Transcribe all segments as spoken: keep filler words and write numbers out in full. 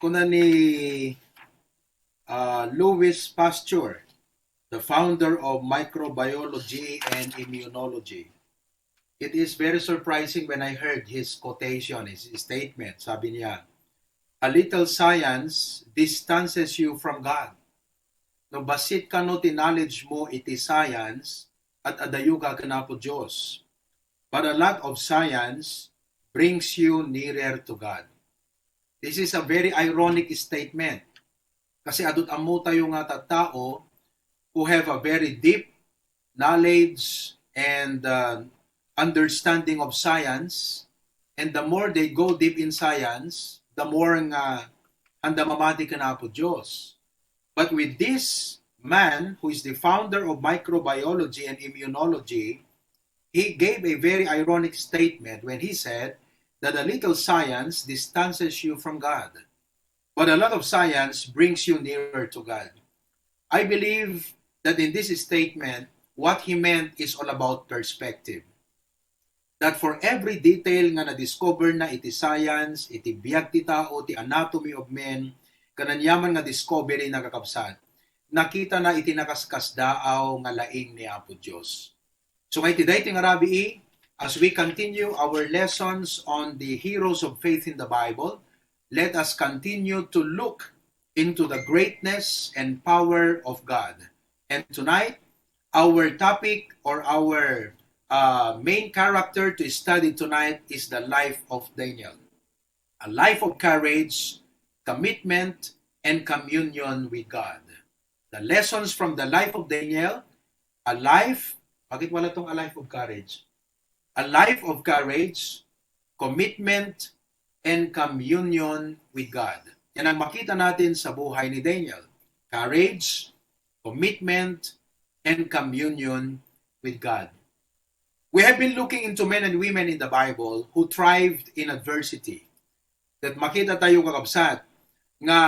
Kuna ni uh, Louis Pasteur, the founder of microbiology and immunology. It is very surprising when I heard his quotation, his statement. Sabi niya, "A little science distances you from God." No, bassit kano ti knowledge mo iti science, at adayo ka ken Apo Dios. But a lot of science brings you nearer to God. This is a very ironic statement. Kasi adut ammo tayo nga tattao who have a very deep knowledge and uh, understanding of science. And the more they go deep in science, the more nga anda mamati ken Apo Dios. But with this man, who is the founder of microbiology and immunology, he gave a very ironic statement when he said that a little science distances you from God, but a lot of science brings you nearer to God. I believe that in this statement, what he meant is all about perspective. That for every detail nga na-discover na iti science, iti biag ti tao, ti anatomy of men, kananyaman nga discovery na, kakabsat, nakita na iti nakaskasdaaw nga laing ni Apo Dios. So, kay ti daytoy nga rabii, as we continue our lessons on the heroes of faith in the Bible, let us continue to look into the greatness and power of God. And tonight, our topic or our uh, main character to study tonight is the life of Daniel. A life of courage, commitment, and communion with God. The lessons from the life of Daniel, a life, bakit wala tong a life of courage? A life of courage, commitment, and communion with God. Yan ang makita natin sa buhay ni Daniel. Courage, commitment, and communion with God. We have been looking into men and women in the Bible who thrived in adversity. That makita tayo, kakabsat, nga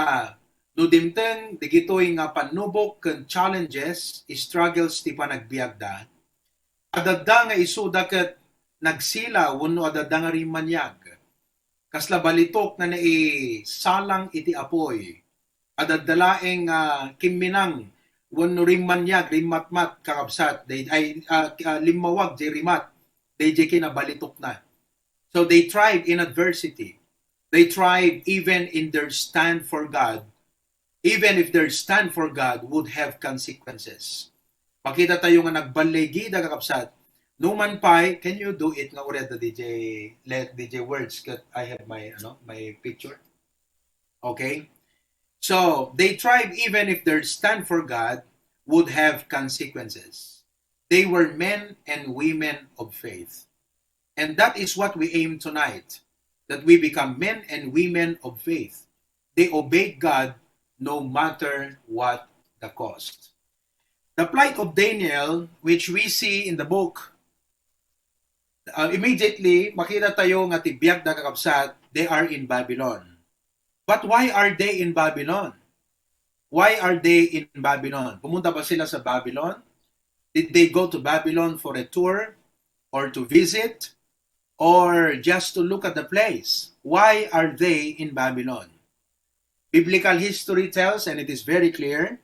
no dimteng digitoy nga pannubok ken challenges, struggles ti panagbiagda, adda nga isuda ket nagsila wenno adda nga rimmaniag. Kasla balitok nga naisalang iti apoy. Adda laeng nga kimminang wenno rimmaniag, rimmatmat, kakabsat, day, ay, ah, ah, limmawag jay rimat, day jay kinabalitok na. So they thrive in adversity. They thrive even in their stand for God, even if their stand for God would have consequences. Makita tayo nga nagballigida, kakabsat. Numan pay, can you do it nga uray da D J, let D J words that I have my, ano, my picture? Okay? So, they thrive even if their stand for God would have consequences. They were men and women of faith. And that is what we aim tonight, that we become men and women of faith. They obeyed God no matter what the cost. The plight of Daniel, which we see in the book, uh, immediately, makita tayo nga ti biag da, kakabsat, they are in Babylon. But why are they in Babylon? Why are they in Babylon? Pumunta ba sila sa Babylon? Did they go to Babylon for a tour or to visit? Or just to look at the place? Why are they in Babylon? Biblical history tells, and it is very clear,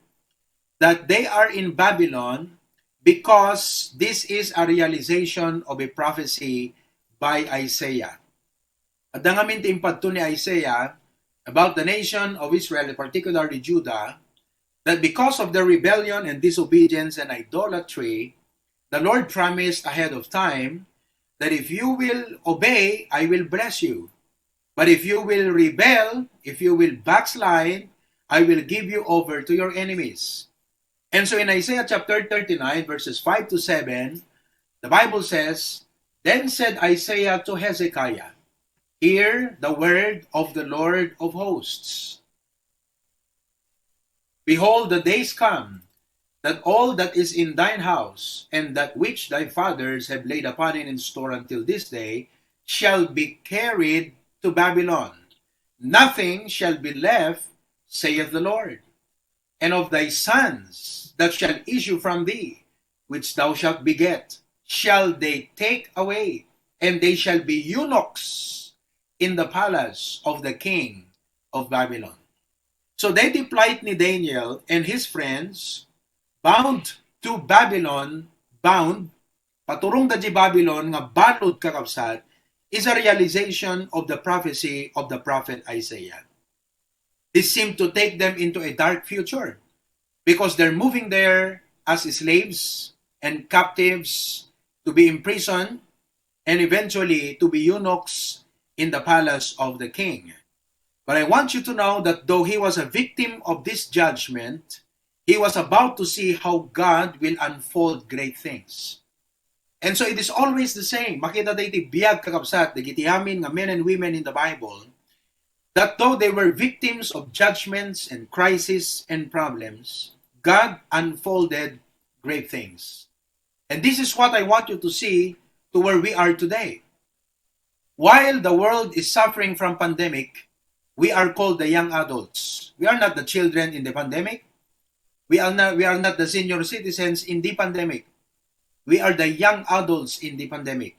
that they are in Babylon because this is a realization of a prophecy by Isaiah. Adda ngamin ti impadto ni Isaiah about the nation of Israel, particularly Judah, that because of their rebellion and disobedience and idolatry, the Lord promised ahead of time that if you will obey, I will bless you. But if you will rebel, if you will backslide, I will give you over to your enemies. And so in Isaiah chapter thirty-nine, verses five to seven, the Bible says, "Then said Isaiah to Hezekiah, 'Hear the word of the Lord of hosts. Behold, the days come that all that is in thine house, and that which thy fathers have laid upon it in store until this day, shall be carried to Babylon. Nothing shall be left, saith the Lord. And of thy sons that shall issue from thee, which thou shalt beget, shall they take away, and they shall be eunuchs in the palace of the king of Babylon.'" So, daydi plight ni Daniel and his friends, bound to Babylon, bound, paturong da di Babylon nga balud, kakabsat, is a realization of the prophecy of the prophet Isaiah. This seemed to take them into a dark future because they're moving there as slaves and captives to be imprisoned and eventually to be eunuchs in the palace of the king. But I want you to know that though he was a victim of this judgment, he was about to see how God will unfold great things. And so it is always the same. Makita tayo iti biag, kakabsat, dagiti amin nga men and women in the Bible, that though they were victims of judgments and crisis and problems, God unfolded great things. And this is what I want you to see to where we are today. While the world is suffering from pandemic, we are called the young adults. We are not the children in the pandemic. We are not, we are not the senior citizens in the pandemic. We are the young adults in the pandemic.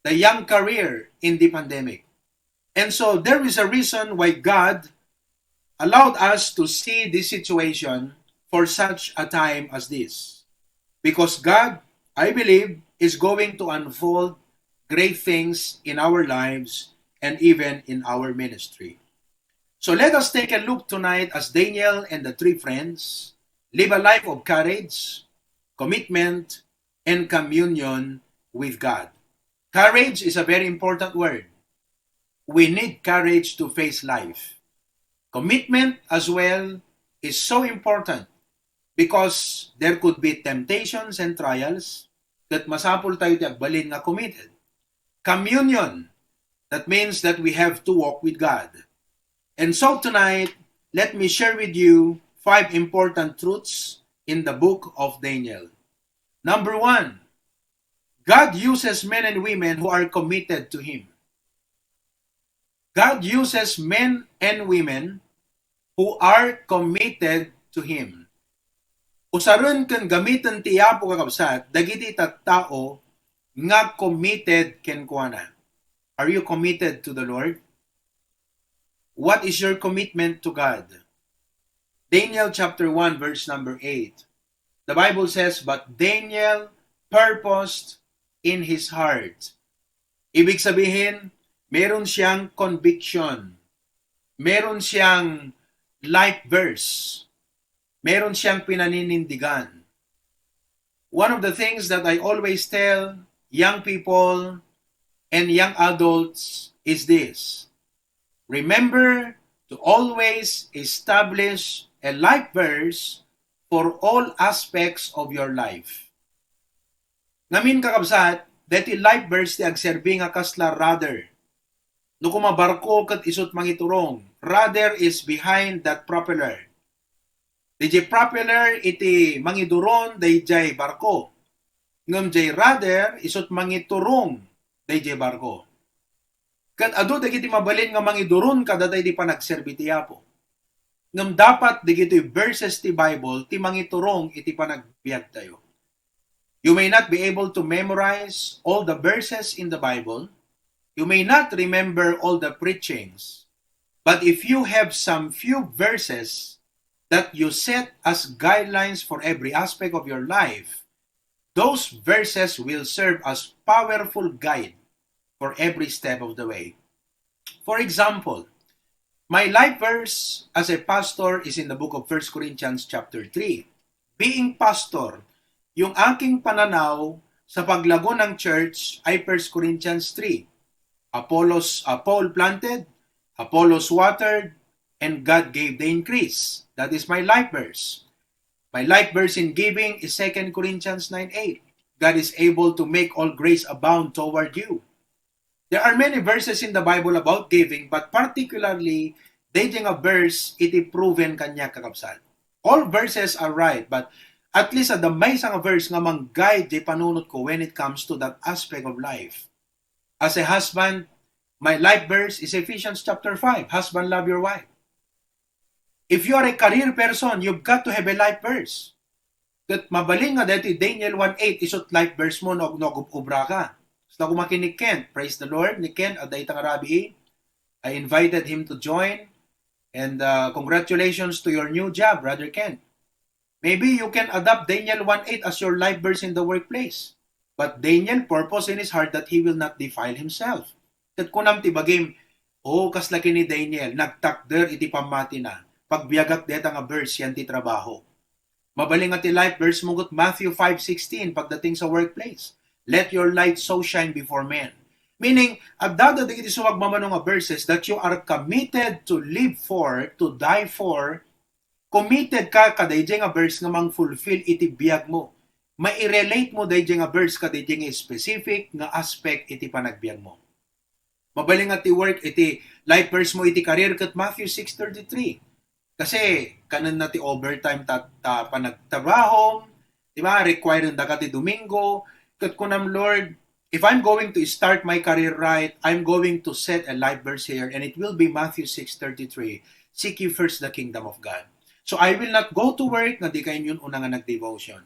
The young career in the pandemic. And so there is a reason why God allowed us to see this situation for such a time as this. Because God, I believe, is going to unfold great things in our lives and even in our ministry. So let us take a look tonight as Daniel and the three friends live a life of courage, commitment, and communion with God. Courage is a very important word. We need courage to face life. Commitment as well is so important because there could be temptations and trials that masapul tayo ti agbalin nga committed. Communion, that means that we have to walk with God. And so tonight, let me share with you five important truths in the book of Daniel. Number one, God uses men and women who are committed to Him. God uses men and women who are committed to Him. Usaren ken gamiten ti Apo, kakabsat, dagiti tattao nga committed kenkuana. Are you committed to the Lord? What is your commitment to God? Daniel chapter one, verse number eight. The Bible says, "But Daniel purposed in his heart." Ibig sabihin, meron siyang conviction. Meron siyang life verse. Meron siyang pinaninindigan. One of the things that I always tell young people and young adults is this. Remember to always establish a life verse for all aspects of your life. Ngamin, kakabsat, deti life verse ti agserbi nga kasla rudder. No kuma barko ket isut mangiturong, rudder is behind that propeller. Diay propeller iti mangiduron daydiay barko. Ngem diay rudder isut mangiturong daydiay barko. Ket adu dagiti mabalin nga mangiduron kadatayo iti panagserbi ti Apo. Ngem dapat dagitoy verses ti Bible ti mangiturong iti panagbiagtayo. You may not be able to memorize all the verses in the Bible. You may not remember all the preachings. But if you have some few verses that you set as guidelines for every aspect of your life, those verses will serve as powerful guide for every step of the way. For example, my life verse as a pastor is in the book of First Corinthians chapter three. Being pastor, yung aking pananaw sa paglago ng church ay First Corinthians three. Apollos, uh, Paul planted, Apollos watered, and God gave the increase. That is my life verse. My life verse in giving is Second Corinthians nine eight. God is able to make all grace abound toward you. There are many verses in the Bible about giving, but particularly, daydiay nga verse iti proven kaniak, kakabsat. All verses are right, but at least adda maysa nga verse nga mang-guide diay panunotko when it comes to that aspect of life. As a husband, my life verse is Ephesians chapter five, "Husband, love your wife." If you are a career person, you've got to have a life verse. Ket mabalin nga daytoy Daniel one eight, isut life verse mo no, no ag-obra ka. Kasla koma ken ni Kent, praise the Lord, ni Kent, adda ita nga rabii. I invited him to join. And uh, congratulations to your new job, Brother Ken. Maybe you can adopt Daniel one eight as your life verse in the workplace. But Daniel purpose in his heart that he will not defile himself. Ket kunam ti bagim, "Oh, kasla ken ni Daniel, nagtakder iti pammatina. Pagbiagak deta nga verse, yan ti trabaho." Mabalin nga ti life verse mo ket Matthew five sixteen pagdating sa workplace. "Let your light so shine before men." Meaning, adda dagiti sumagmamano nga verses that you are committed to live for, to die for, committed ka kadaydiay nga verse nga mang-fulfill iti biag mo. Mai-relate mo daydiay nga verse kadaydiay nga specific nga aspect iti panagbiag mo. Mabalin nga ti work iti life verse mo iti career ket Matthew six thirty-three. Kasi kanen na ti overtime ta, ta panagtrabaho, di ba? Required da ka ti Domingo. Ket kunam, "Lord, if I'm going to start my career right, I'm going to set a life verse here, and it will be Matthew six thirty-three. Seek ye first the kingdom of God." So I will not go to work nga di kayon una nga nagdevotion.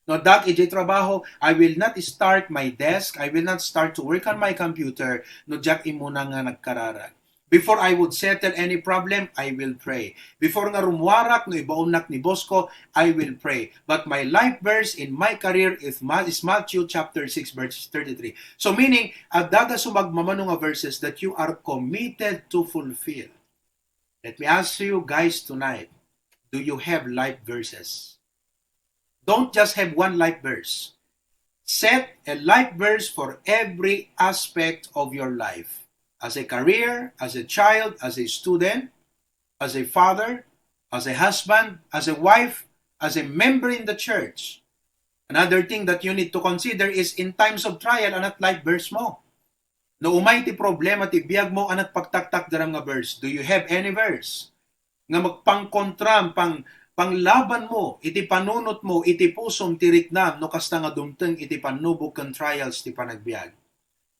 No, dak iti trabaho, I will not start my desk, I will not start to work on my computer, no diak immuna nga nagkararag. Before I would settle any problem, I will pray. Before nga rummuarak no ibaonnak ni boss ko, I will pray. But my life verse in my career is, Ma- is Matthew chapter six, verse thirty-three. So meaning, adda sumagmamano nga verses that you are committed to fulfill. Let me ask you guys tonight, do you have life verses? Don't just have one life verse. Set a life verse for every aspect of your life. As a career, as a child, as a student, as a father, as a husband, as a wife, as a member in the church. Another thing that you need to consider is in times of trial, anat life verse mo? No umay ti problema ti biag mo, anat pagtaktakderam nga verse? Do you have any verse nga magpangkontram, pang, panglaban mo iti panunot mo, iti pusom, ti riknam, no kasta nga dumteng iti pannubog ken trials ti panagbiag?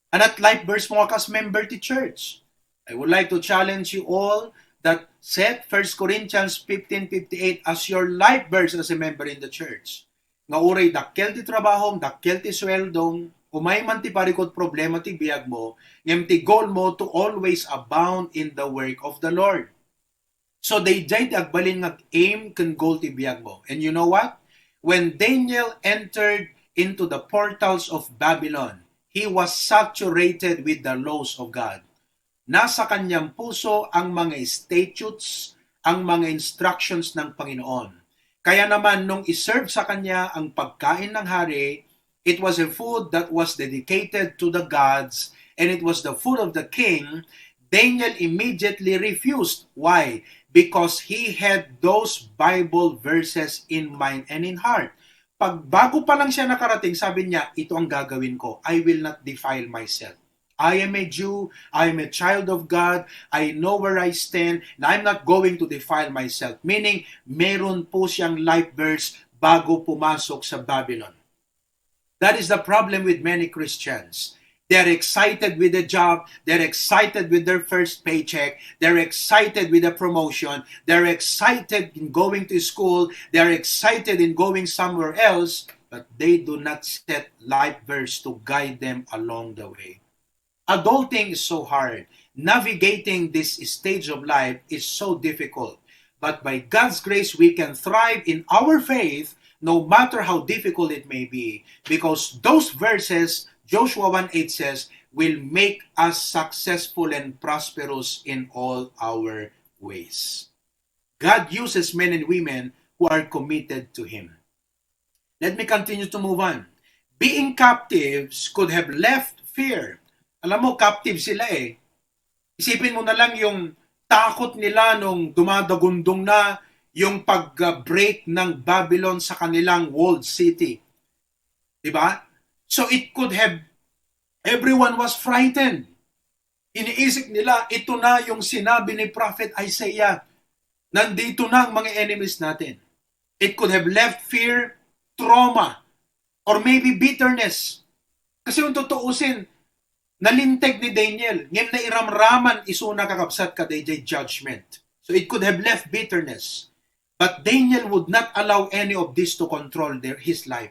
Anat life verse mo nga kas member ti church? I would like to challenge you all that set First Corinthians fifteen fifty-eight as your life verse as a member in the church. Nga uray dakkel ti trabahom, dakkel ti sueldom, umay man ti parikut problema ti biag mo, ngem ti goal mo to always abound in the work of the Lord. So, daydiay ti agbalin nga aim ken goal ti biag mo. And you know what? When Daniel entered into the portals of Babylon, he was saturated with the laws of God. Nasa kanyang puso ang mga statutes, ang mga instructions ng Panginoon. Kaya naman, nung iserve sa kanya ang pagkain ng hari, it was a food that was dedicated to the gods, and it was the food of the king. Daniel immediately refused. Why? Because he had those Bible verses in mind and in heart. Pag bago pa lang siya nakarating, sabi niya, "Ito ang gagawin ko. I will not defile myself. I am a Jew, I am a child of God, I know where I stand, and I'm not going to defile myself." Meaning, meron po siyang life verse bago pumasok sa Babylon. That is the problem with many Christians. They're excited with the job, they're excited with their first paycheck, they're excited with the promotion, they're excited in going to school, they're excited in going somewhere else, but they do not set life verse to guide them along the way. Adulting is so hard. Navigating this stage of life is so difficult. But by God's grace, we can thrive in our faith no matter how difficult it may be, because those verses, Joshua one eight says, will make us successful and prosperous in all our ways. God uses men and women who are committed to Him. Let me continue to move on. Being captives could have left fear. Alam mo, captive sila eh. Isipin mo na lang yung takot nila nung dumadagundong na yung pag-break ng Babylon sa kanilang walled city. Di ba? So it could have, everyone was frightened. Iniisip nila, ito na yung sinabi ni Prophet Isaiah. Nandito na ang mga enemies natin. It could have left fear, trauma, or maybe bitterness. Kasi kung tutuusin, nalinteg ni Daniel, ngem nairamraman isuna kakabsat kadaydiay judgment. So it could have left bitterness. But Daniel would not allow any of this to control their, his life.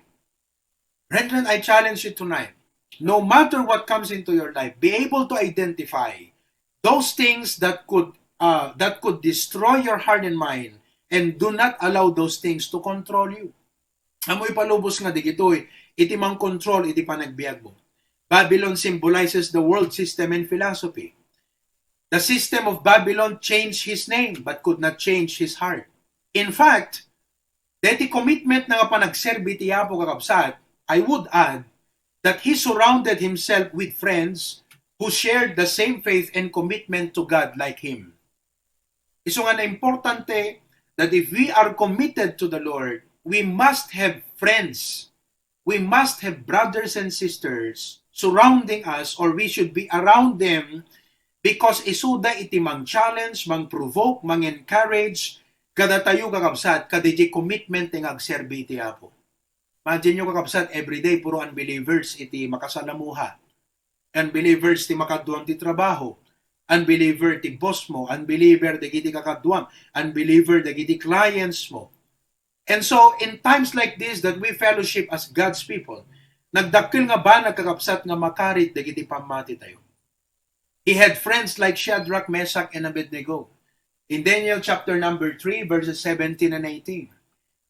Brethren, I challenge you tonight. No matter what comes into your life, be able to identify those things that could uh, that could destroy your heart and mind, and do not allow those things to control you. Ammoyo palubos nga dagitoy iti mangkontrol iti panagbiagmo. Babylon symbolizes the world system and philosophy. The system of Babylon changed his name but could not change his heart. In fact, deti commitment na nga panagserbi ti Apo, kakabsat, I would add that he surrounded himself with friends who shared the same faith and commitment to God like him. Isu nga naimportante that if we are committed to the Lord, we must have friends. We must have brothers and sisters surrounding us, or we should be around them, because isuda iti mang-challenge, mang-provoke, mang-encourage kadatayo, kakabsat, kadaydiay commitment nga agserbi iti Apo. Imagine nyo, kakabsat, everyday puro unbelievers iti makasalamuha. Unbelievers ti makaduam ti trabaho. Unbeliever ti boss mo. Unbeliever dagiti kakaduam. Unbeliever dagiti clients mo. And so, in times like this that we fellowship as God's people, nagdakkel nga banag, kakabsat, nga makarit dagiti pammati tayo. He had friends like Shadrach, Meshach, and Abednego. In Daniel chapter number three, verses seventeen and eighteen.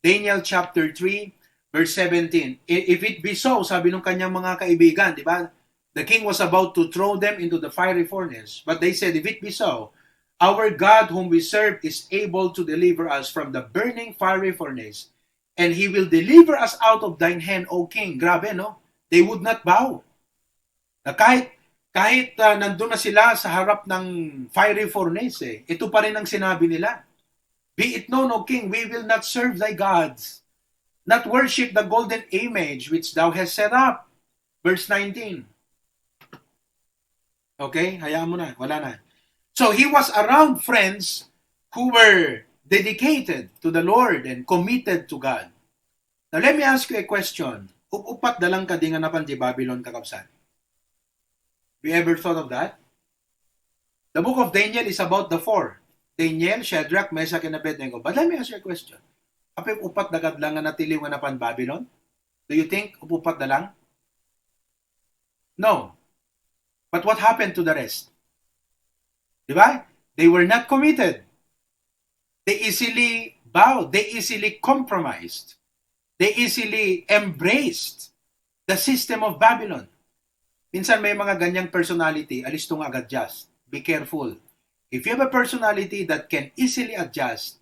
Daniel chapter three, verse seventeen. "I- If it be so," sabi nung kanyang mga kaibigan, di ba? The king was about to throw them into the fiery furnace. But they said, "If it be so, our God whom we serve is able to deliver us from the burning fiery furnace, and he will deliver us out of thine hand, O king." Grabe, no? They would not bow. Na kahit, kahit ah, nandun na sila sa harap ng fiery furnace, eh, ito pa rin ang sinabi nila. "Be it known, O king, we will not serve thy gods, not worship the golden image which thou hast set up." Verse nineteen. Okay, hayaan mo na, wala na. So he was around friends who were dedicated to the Lord and committed to God. Now, let me ask you a question. Up-upat da lang kadi nga napan di Babylon, kakabsat? We ever thought of that? The book of Daniel is about the four. Daniel, Shadrach, Meshach, and Abednego. But let me ask you a question. Apay upat da ket lang nga natiliw nga napan Babylon? Do you think upat da lang? No. But what happened to the rest? Di ba? They were not committed. They easily bowed. They easily compromised. They easily embraced the system of Babylon. Minsan may mga ganyang personality, alisto nga ag-adjust. Be careful. If you have a personality that can easily adjust,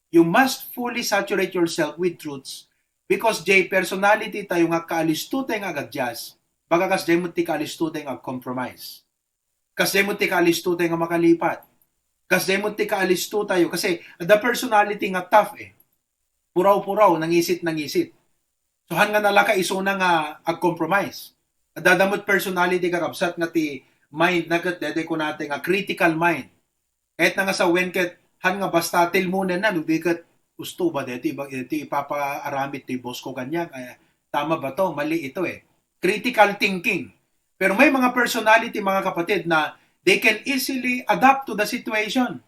you must fully saturate yourself with truths, because jay personality tayo nga kaalisto tayo nga ag-adjust, baga kas jay mo ti kaalisto tayo nga compromise. Kas jay mo ti kaalisto tayo nga makalipat. Kas jay mo ti kaalisto tayo. Kasi the personality nga tough eh. Puraw-puraw, nangisit-nangisit. So, han nga nalaka isuna nga ag-compromise. Adda met personality, kakabsat, nga ti mind na ket dede kunate nga critical mind. Kahit na nga sawen ket han nga basta tilmonen na, no, di ket usto ba deti, ba, deti ipapaaramid ti boss ko kanya, kaya tama ba to? Mali ito eh. Critical thinking. Pero may mga personality, mga kapatid, na they can easily adapt to the situation.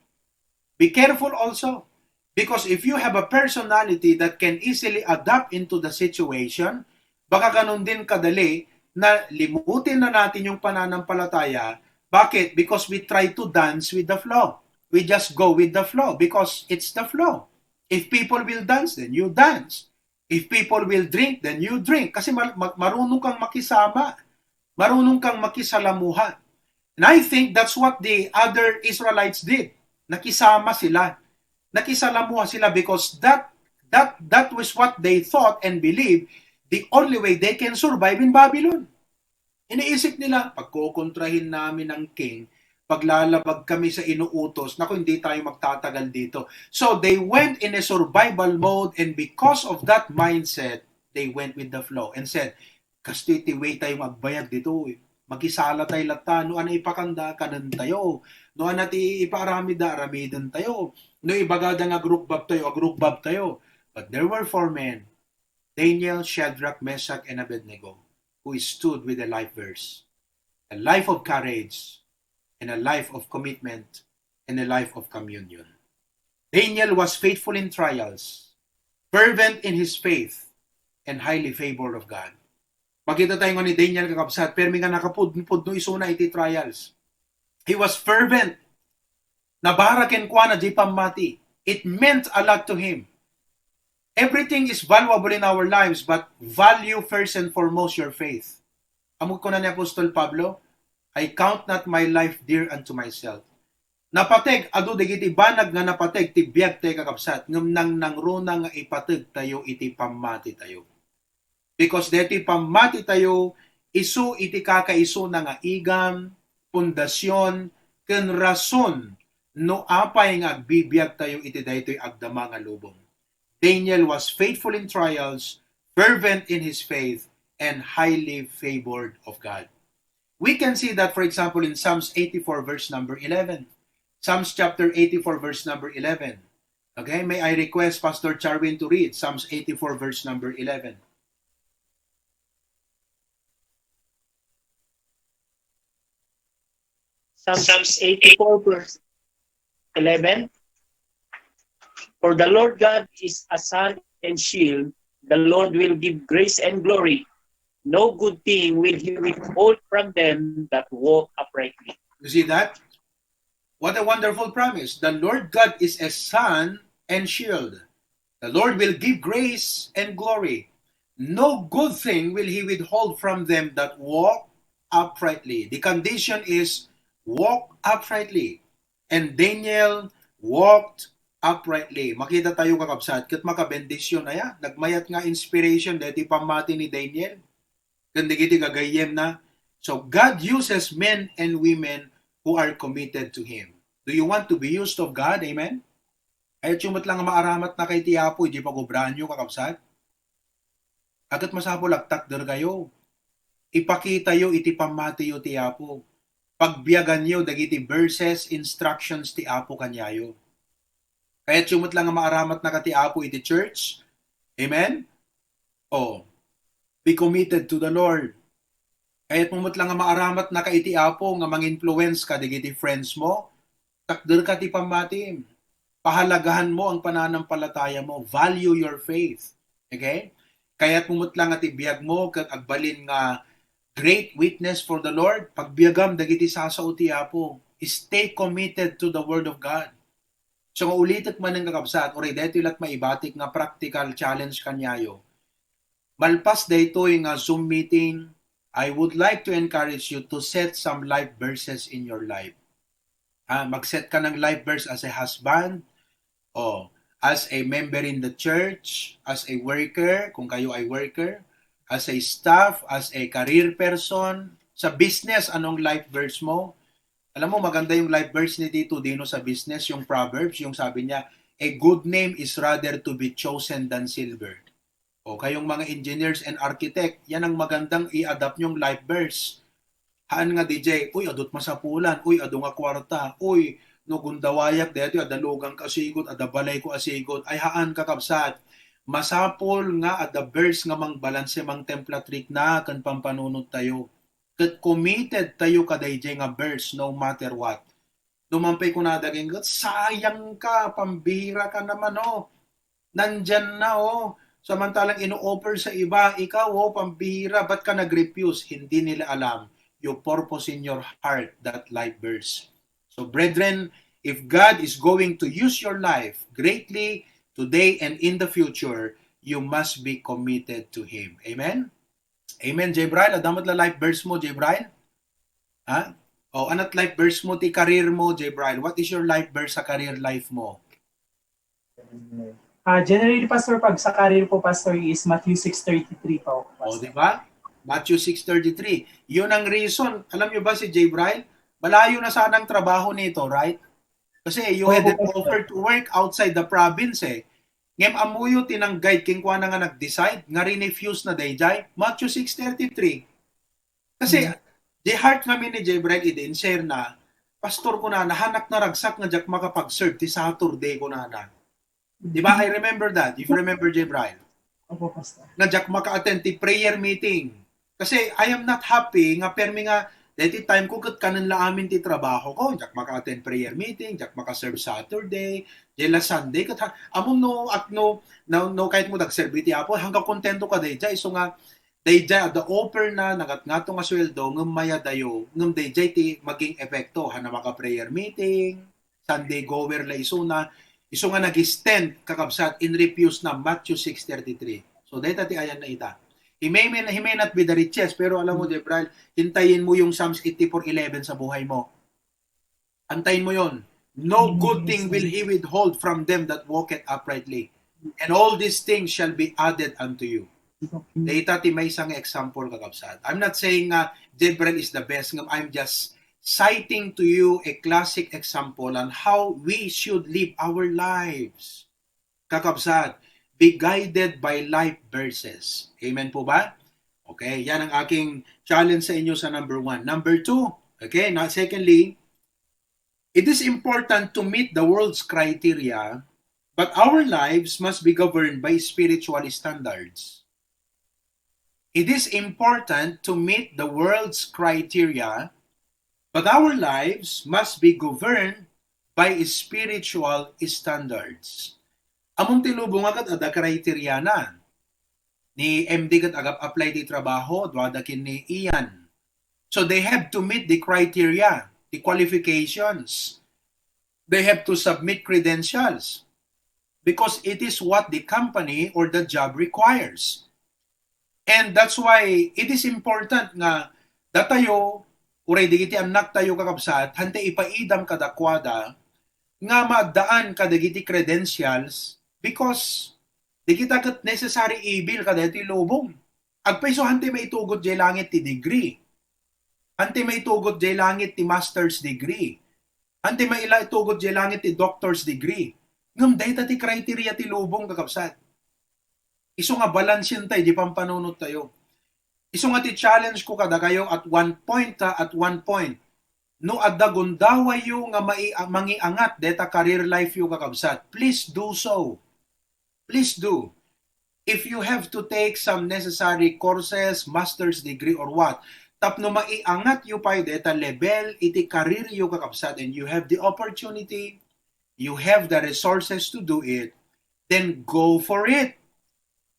Be careful also. Because if you have a personality that can easily adapt into the situation, baka ganun din kadali na limutin na natin yung pananampalataya. Bakit? Because we try to dance with the flow. We just go with the flow because it's the flow. If people will dance, then you dance. If people will drink, then you drink. Kasi mar- mar- marunong kang makisama. Marunong kang makisalamuha. And I think that's what the other Israelites did. Nakisama sila. Nakisalamuha sila because that that that was what they thought and believed the only way they can survive in Babylon. Iniisip nila, "Pagkokontrahin namin ang king, paglalabag kami sa inuutos, naku, hindi tayo magtatagal dito." So they went in a survival mode, and because of that mindset, they went with the flow and said, "Kastoy ti way tayo nga agbayag dito eh. Makisala tayo latta, no ania ipakanda, kanen tayo. No ania ti ipaaramidda, aramiden tayo. No ibagada nga agrukbab tayo, agrukbab tayo." But there were four men, Daniel, Shadrach, Meshach, and Abednego, who stood with a life verse, a life of courage, and a life of commitment, and a life of communion. Daniel was faithful in trials, fervent in his faith, and highly favored of God. Makita tayo nga ni Daniel, kakabsat, permi nga nakapudno isuna iti trials. He was fervent. Nabara kenkuana diay pammati. It meant a lot to him. Everything is valuable in our lives, but value first and foremost your faith. Ammok kuna ni Apostol Pablo, "I count not my life dear unto myself." Napateg, adu dagiti banag nga napateg ti biag tayo, kakabsat, ngem nangnangruna nga ipateg tayo iti pammati tayo. Because deti pammati tayo, isu iti kakaisuna nga igam, pundasyon, ken rason no apay nga agbibiag tayo iti daytoy agdama nga lubong. Daniel was faithful in trials, fervent in his faith, and highly favored of God. We can see that, for example, in Psalms eighty-four, verse number eleven. Psalms chapter eighty-four, verse number eleven. Okay, may I request Pastor Charwin to read Psalms eighty-four, verse number eleven? Psalms eighty-four, verse eleven. For the Lord God is a sun and shield. The Lord will give grace and glory. No good thing will he withhold from them that walk uprightly. You see that? What a wonderful promise. The Lord God is a sun and shield. The Lord will give grace and glory. No good thing will he withhold from them that walk uprightly. The condition is walk uprightly. And Daniel walked uprightly. Makita tayo, kakabsat, ket makabendisyon aya. Nagmayat nga inspiration deti pammati ni Daniel ken dagiti gagayyemna. So God uses men and women who are committed to Him. Do you want to be used of God? Amen? Kayatyo met lang nga maaramatnaka iti Apo, iti pagobraanyo, kakabsat? Ket masapul agtakderkayo. Ipakitayo iti pammatiyo ti Apo. Pagbiaganyo dagiti verses, instructions ti Apo kaniayo. Kayatyo met lang nga maaramatnaka ti Apo iti church. Amen? Oh, be committed to the Lord. Kayatmo met lang nga maaramatnaka iti Apo nga manginfluence kadagiti friends mo. Takderka ti pammatim. Pahalagahan mo ang pananampalataya mo. Value your faith. Okay? Kayatmo met lang nga ti biag mo ket agbalin nga great witness for the Lord. Pagbiagam dagiti sasao ti Apo. Stay committed to the Word of God. So, nga ulitek manen, kakabsat, uray daytoy lat maibatik nga practical challenge kaniayo. Malpas daytoy nga Zoom meeting, I would like to encourage you to set some life verses in your life. Ah, mag-set ka ng life verse as a husband, o as a member in the church, as a worker, kung kayo ay worker, as a staff, as a career person, sa business, anong life verse mo? Alam mo, maganda yung life verse ni Tito Dino sa business, yung Proverbs, yung sabi niya, "A good name is rather to be chosen than silver." O kayong mga engineers and architect, yan ang magandang i-adapt yung life verse. Haan nga D J, "Uy, adut masapulan, uy, adu nga kwarta, uy, no gundawayak daytoy, adda lugang ka asigot, adda balay ko asigot." Ay haan, kakabsat. Masapul nga adda verse nga mangbalanse, mangtempla trick na ken pampanunot tayo. Ket committed tayo kadaydiay nga verse no matter what. Duman pay kunada ken, "Sayang ka, pambira ka naman, oh. Nandyan na, oh. Samantalang ino-offer sa iba, ikaw, oh, pambira, ba't ka nag-refuse?" Hindi nila alam. You purpose in your heart that life verse. So, brethren, if God is going to use your life greatly today and in the future, you must be committed to Him. Amen? Amen, Jebrail. Adda met la life verse mo, Jebrail? Ha? O, anat life verse mo ti career mo, Jebrail? What is your life verse sa career life mo? Ah, generally, Pastor, pag sa career po, Pastor, is Matthew six thirty-three po, O, Pastor. di ba? Matthew six thirty-three. Yun ang reason. Alam nyo ba si Jebrail? Malayo na sana ang trabaho nito, right? Kasi you had an Opo, Pastor. offer to work outside the province eh. Ngem ammoyo ti nang-guide kenkuana nga nag-decide nga rinefuse na daydiay. Matthew six thirty-three. Kasi Mhm. the heart ngamin ni Jebrail idi in-share na, "Pastor," kunana, "hanak naragsak nga diak makapag-serve ti Saturday," kunana. Di ba? I remember that. If you remember, Jebrail. Opo, Pastor. Nga diak maka-attend ti prayer meeting. Kasi I am not happy nga permi nga daytoy time ko ket kanen la amin ti trabaho ko. Diak maka-attend prayer meeting, diak maka-serve Saturday, diay la Sunday ket ha, ammo no, at no, no, no, kahit mo dagserbi ti Apo, hanggang kontento ka daydiay. So nga, daydiay adda offer na, nagatngato nga sueldo, ngem mayadayo, ngem daydiay ti maging epekto. Haan a maka-prayer meeting, Sunday goer la isuna, isu nga nag-stand, kakabsat, in refuse na Matthew six thirty-three. So, dayta ti ayanna ita. He may, may, he may not be the richest, pero alam mo, Jebral, hintayin mo yung Psalms eighty-four eleven sa buhay mo. Antayin mo yon. No good thing will he withhold from them that walketh uprightly. And all these things shall be added unto you. Dayta ti maysa nga example, kakabsat. I'm not saying nga Jebral is the best. Nga I'm just citing to you a classic example on how we should live our lives. Kakabsat, be guided by life verses. Amen po ba? Okay, yan ang aking challenge sa inyo sa number one. Number two, okay, na secondly, it is important to meet the world's criteria, but our lives must be governed by spiritual standards. It is important to meet the world's criteria, but our lives must be governed by spiritual standards. Among ti lubong nga ket adda criteria na. Ni M D ket agap-apply ti trabaho, duada ken ni Ian. So they have to meet the criteria, the qualifications. They have to submit credentials because it is what the company or the job requires. And that's why it is important nga datayo, uray digiti annak tayo, kakabsat, hantay ipaidam kadakwada nga maaddaan kadagiti credentials because dagita ket necessary evil kadagiti lubong. Agpayso hantay maitugot jay langit ti degree. Hantay maitugot jay langit ti master's degree. Hantay maila itugot jay langit ti doctor's degree. Ngem dayta ti criteria ti lubong, kakabsat. Isu nga balansen tayo, di pampanunot tayo. Isu nga ti challenge ko kadakayo at one point, ha, at one point. No adda gundawayyo nga mai-, mangiangat deta career life yo, kakabsat, please do so. Please do. If you have to take some necessary courses, master's degree or what, tapno maiangat yo pay deta level iti career yo, kakabsat, and you have the opportunity, you have the resources to do it, then go for it.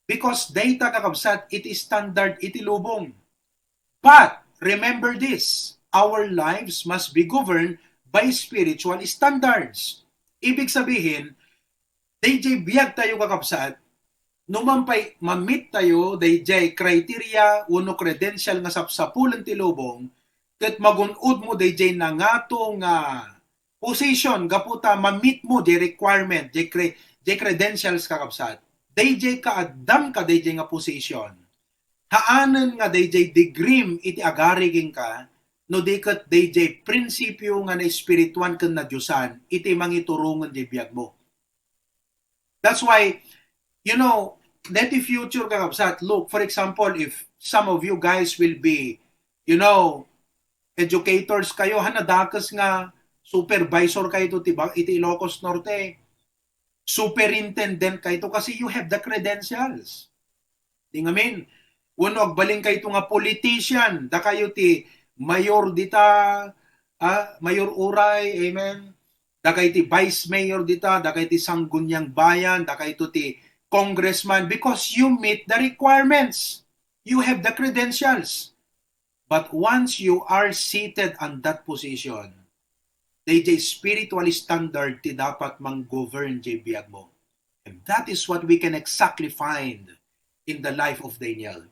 Because dayta, kakabsat, iti standard iti lubong. But remember this, our lives must be governed by spiritual standards. Ibig sabihin, dayjay biag tayo, kakabsat, no man pay ma-meet tayo dayjay criteria wenno credential nga sapsapulen ti lubong, ket magun-od mo dayjay nangato nga position gapu ta ma-meet mo jay requirement, jay cre-, jay credentials, kakabsat. Dayjay kaaddam ka dayjay nga position. Haanen nga dayjay degree iti agari kenka, no di ket dayjay prinsipio nga naespirituan ken nadiosan iti mangiturongen jay biag mo. That's why, you know, deti future, kakabsat, look, for example, if some of you guys will be, you know, educators kayo, ha, nadakes nga supervisor kayo to, ti ba, iti Ilocos Norte, superintendent kayo to, kasi you have the credentials. Di ngamin, wenno agbalin kayo to nga politician, dakayo ti mayor dita, ah, mayor uray, amen. Dakay ti vice mayor dita, dakay ti sangguniang bayan, dakay to ti congressman, because you meet the requirements. You have the credentials. But once you are seated on that position, dayjay spiritual standard ti dapat mang-govern jay biag mo. And that is what we can exactly find in the life of Daniel.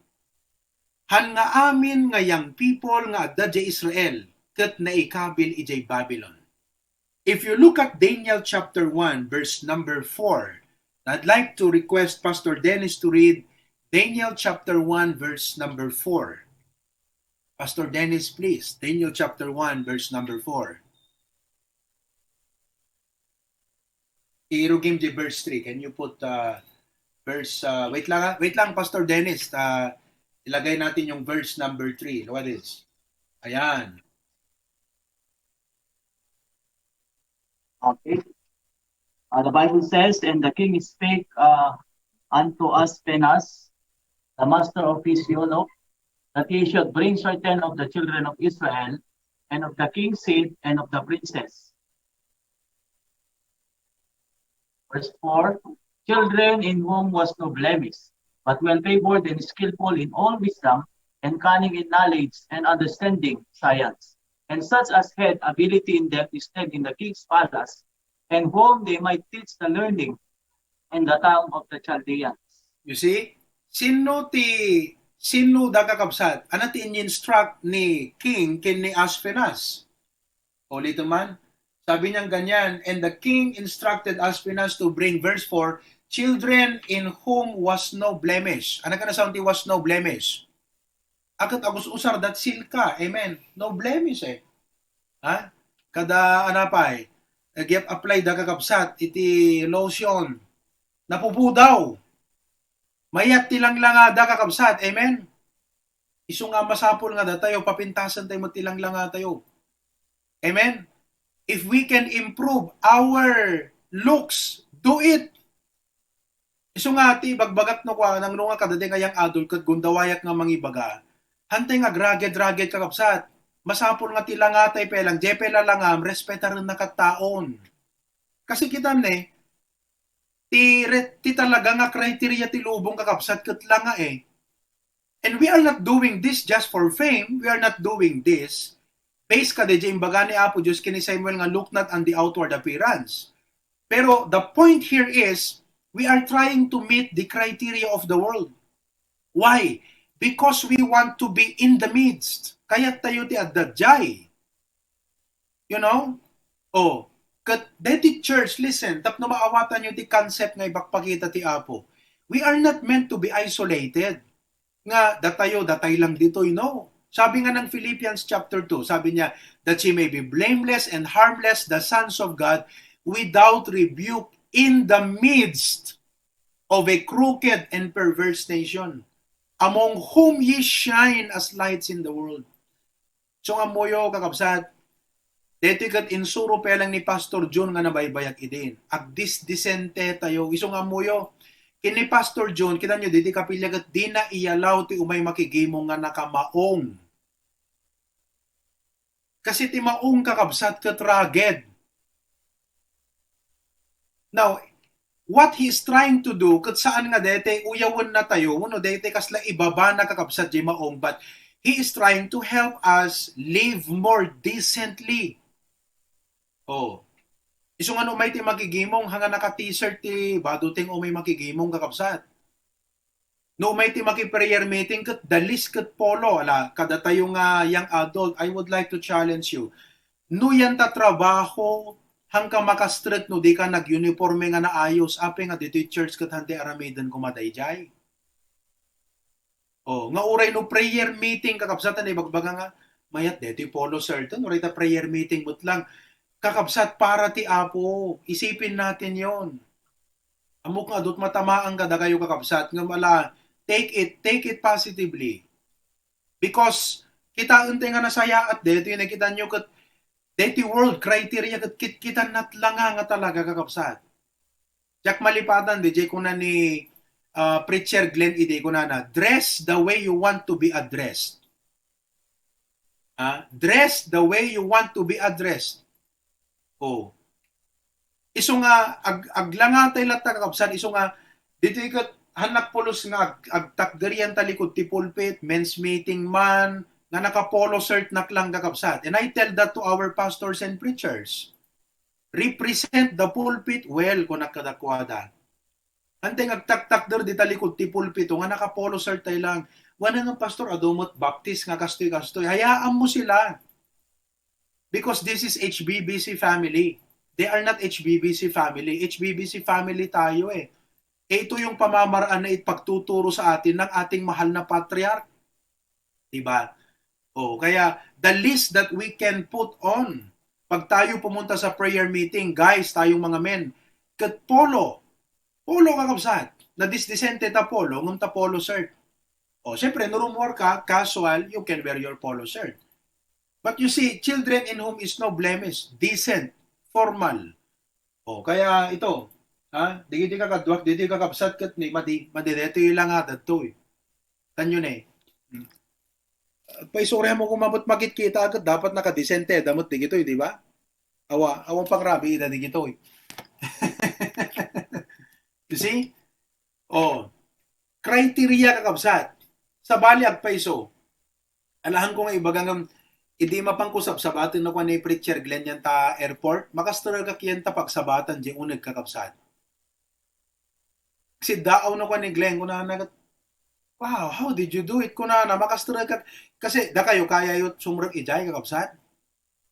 Han nga amin nga young people nga adda jay Israel ket naikabil ijay Babylon. If you look at Daniel chapter one, verse number four, I'd like to request Pastor Dennis to read Daniel chapter one, verse number four. Pastor Dennis, please. Daniel chapter one, verse number four. Irugim di verse three. Can you put, uh, verse, uh, wait lang, ah. Wait lang, Pastor Dennis. Uh, ilagay natin yung verse number three. What is? Ayan. Okay. Uh, the Bible says, "And the king spake, uh, unto Aspenaz, the master of his eunuch, that he should bring certain of the children of Israel, and of the king's seed, and of the princes." Verse four, "Children in whom was no blemish, but well favored and skillful in all wisdom, and cunning in knowledge and understanding science, and such as had ability in them to stand in the king's palace, and whom they might teach the learning and the tongue of the Chaldeans. You see? Sino ti, sino da, kakabsat? Ano ti in-instruct ni king ken ni Ashpenaz? Ulitin man, sabi niya ganyan, "And the king instructed Ashpenaz to bring," verse four, "children in whom was no blemish." Ano ka na sound ti was no blemish? Akat agus usar dat silka. Amen. No blemish eh. Ha? Kada, ano pa eh. Nag-apply da, kakabsat, iti lotion. Napupudaw. Mayat ti langlangada, kakabsat. Amen. Isu nga masapul nga datayo, papintasan tayo met ti langlangatayo. Amen. If we can improve our looks, do it. Isu nga ti ibagbagak no kua, nang nga kadadi nga young adult ket gundawayak nga mangibaga. Hantay nga agraged-raged, kakabsat. Masapul nga ti langatay pelang, jepe lalangam, respetarenna kat taon. Kasi kitam ne, ti, re- ti talaga nga criteria ti lubong, kakabsat, ket langa eh. And we are not doing this just for fame. We are not doing this based kadi jay imbaga ni Apo Dios ken ni Samuel nga, "Look not on the outward appearance." Pero the point here is, we are trying to meet the criteria of the world. Why? Because we want to be in the midst. Kayat tayo ti adda jay. You know? Oh, ket deti church, listen, tapno maawatanyo ti concept nga ipakpakita ti Apo. We are not meant to be isolated. Nga datayo, datay lang ditoy, no? Sabi nga ng Philippians chapter two, sabi niya, "That ye may be blameless and harmless, the sons of God, without rebuke, in the midst of a crooked and perverse nation, among whom ye shine as lights in the world." So, ammoyo, kakabsat, daytoy ket insuro pelang ni Pastor John nga nabaybayag idin. Agdisdisente tayo. Isu nga ammoyo, ken ni Pastor John, kitanyo, didi kapilya ket dina iyalaw ti umay makigimong nga nakamaong. Kasi ti maong, kakabsat, ket raged. Now, what he is trying to do, ket saan nga daytoy uyawen na tayo, wenno daytoy kasla ibaba na, kakabsat, jay maong, but he is trying to help us live more decently. Oh. Isu nga no umay ti makigimong, hanga naka-t-shirt ti bado ti umay makigimong, kakabsat. No umay ti maki-prayer meeting ket dalis ket polo, ala, kadatayo nga young adult, I would like to challenge you. No yan ta trabaho, hangka makastrek no di ka nag-uniforme nga naayos, apay nga ditoy church ket hantay aramiden koma dayjay. Oh, nga uray no prayer meeting, kakabsat, na ibagbaga nga, mayat detoy polo shirt, no, uray ta prayer meeting met lang. Kakabsat, para ti Apo, isipin natin yon. Ammok nga adut matamaan kadakayo, kakabsat, nga mala, take it, take it positively. Because, kitaen tayo nga nasayaat detoy, nakita nyo ket, detoy world criteria ket kitkitan nat langa nga talaga, kakabsat. Diak malipatan, di jay kuna ni, ah, Preacher Glenn idi, kunana, "Dress the way you want to be addressed." Ah, "Dress the way you want to be addressed." Oh. Isu nga, ag-, aglangatay latta, kakabsat, isu nga, ditoy ket, han nakpulos nga ag-, agtakder yan ta likud ti pulpit, men's meeting man, nga naka-polo shirt nak lang, kakabsat. And I tell that to our pastors and preachers. "Represent the pulpit well," kunak kadakuada. Hantay nga agtaktakder dita likud ti pulpito nga naka-polo shirt tay lang. Wana nga, "Pastor, adu met Baptist nga kastoy-kastoy." Hayaan mo sila. Because this is H B B C family. They are not H B B C family. H B B C family tayo eh. Eh, ito yung pamamaraan na ipagtuturo sa atin ng ating mahal na patriarch. Diba? Oh, kaya the least that we can put on, pag tayo pumunta sa prayer meeting, guys, tayong mga men, ket polo. Polo, kakabsat. Nadisdisente ta polo, ngem ta polo shirt. Oh, syempre, no rumor ka, casual, you can wear your polo shirt. But you see, children in whom is no blemish, decent, formal. Oh, kaya ito, ha? Digiti kakaduak, ditoy kakabsat ket ni, madi, madi, detoy lang nga, detoy. Tanyo ne. Hmm. Paisura mo kung mamut makit kita agad, dapat nakadisente, damot digitoy, di ba? Awa, awa pang rabi ida digitoy. You see? Oh, criteria, kakabsat. Sabali, agpaiso. Alahan ko nga ibaga nga, Idi mapanko sabsabaten no kuan ni Preacher Glenn yan ta airport, makastruggle yan ta pagsabatan di uneg, kakabsat. Siddaaw no kuan ni Glenn, kunana ket, "Wow, how did you do it?" Kunana, makastruggle. Kasi dakayo, kayayo sumrek idiay, kakabsat.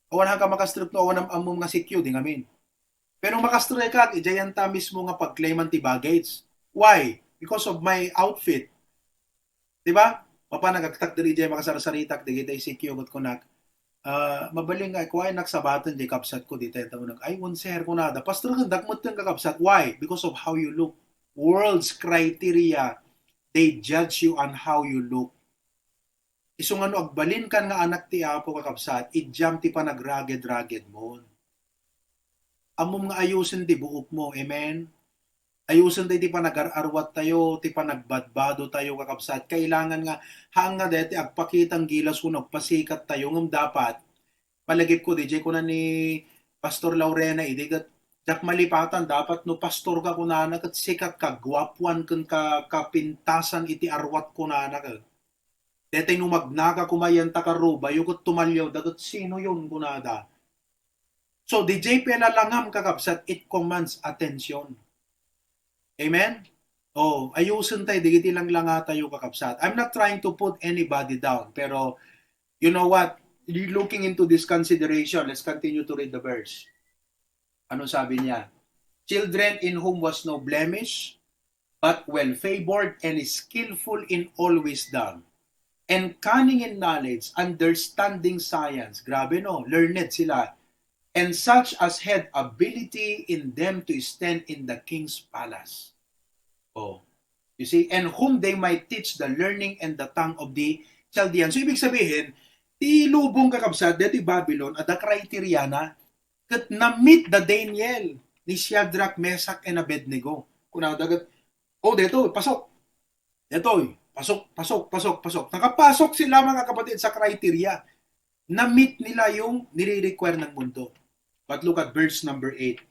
Awan hangka makastruggle no awan am-, ammom nga sikyo, di ngamin. Pero makastruggle ka, idiay yan ta mismo nga pag-claiman ti baggage. Why? Because of my outfit. Di ba? Mapan nagagtak diri idiay makasarsaritak, dagiti sikyo, ket kunak, ah, mabalin nga, kuay, naksabaten di kabsat ko, di tayo tawag, "Ay, wen, sir," kunada. Pastor, ken dakmet ken kakabsat. Why? Because of how you look. World's criteria, they judge you on how you look. Isu nga no agbalinkan nga anak ti Apo, kakabsat, idiam ti panagraged-raged mo. Ammom nga ayusen ti buok mo. Amen? Ayusen tayo ti panagar-arwat tayo, ti panagbadbado tayo, kakabsat. Kailangan nga, haan nga deti agpakita nga gilas wenno agpasikat tayo, ngem dapat, palagip ko, D J, kuna ni Pastor Laurena, idi ket, diak malipatan, dapat no pastor ka, kunana, ket sikat ka, guapuan ken ka, kapintasan iti arwat, kunana, ket. Deti no magnaga koma yan ta karubayo ket tumaliaw da ket, "Sino yun?" kunada. So, D J, pela langam, kakabsat, it commands attention. Amen? Oh, ayusen tayo, digiti langlanga tayo, kakabsat. I'm not trying to put anybody down, pero you know what? Looking into this consideration, let's continue to read the verse. Ano sabi niya? "Children in whom was no blemish, but well favored and skillful in all wisdom, and cunning in knowledge, understanding science." Grabe, no? Learned sila. "And such as had ability in them to stand in the king's palace." Oh. You see? "And whom they might teach the learning and the tongue of the Chaldeans." So, ibig sabihin, ti lubong, kakabsat, deti Babylon, adda criteria na. Ket na-meet da Daniel ni Shadrach, Meshach, and Abednego. Kuna da ket, "Oh, detoy, pasok. Detoy, pasok, pasok, pasok, pasok." Nakapasok sila, mga kapatid, sa criteria. Na-meet nila yung nire-require ng mundo. But look at verse number eight.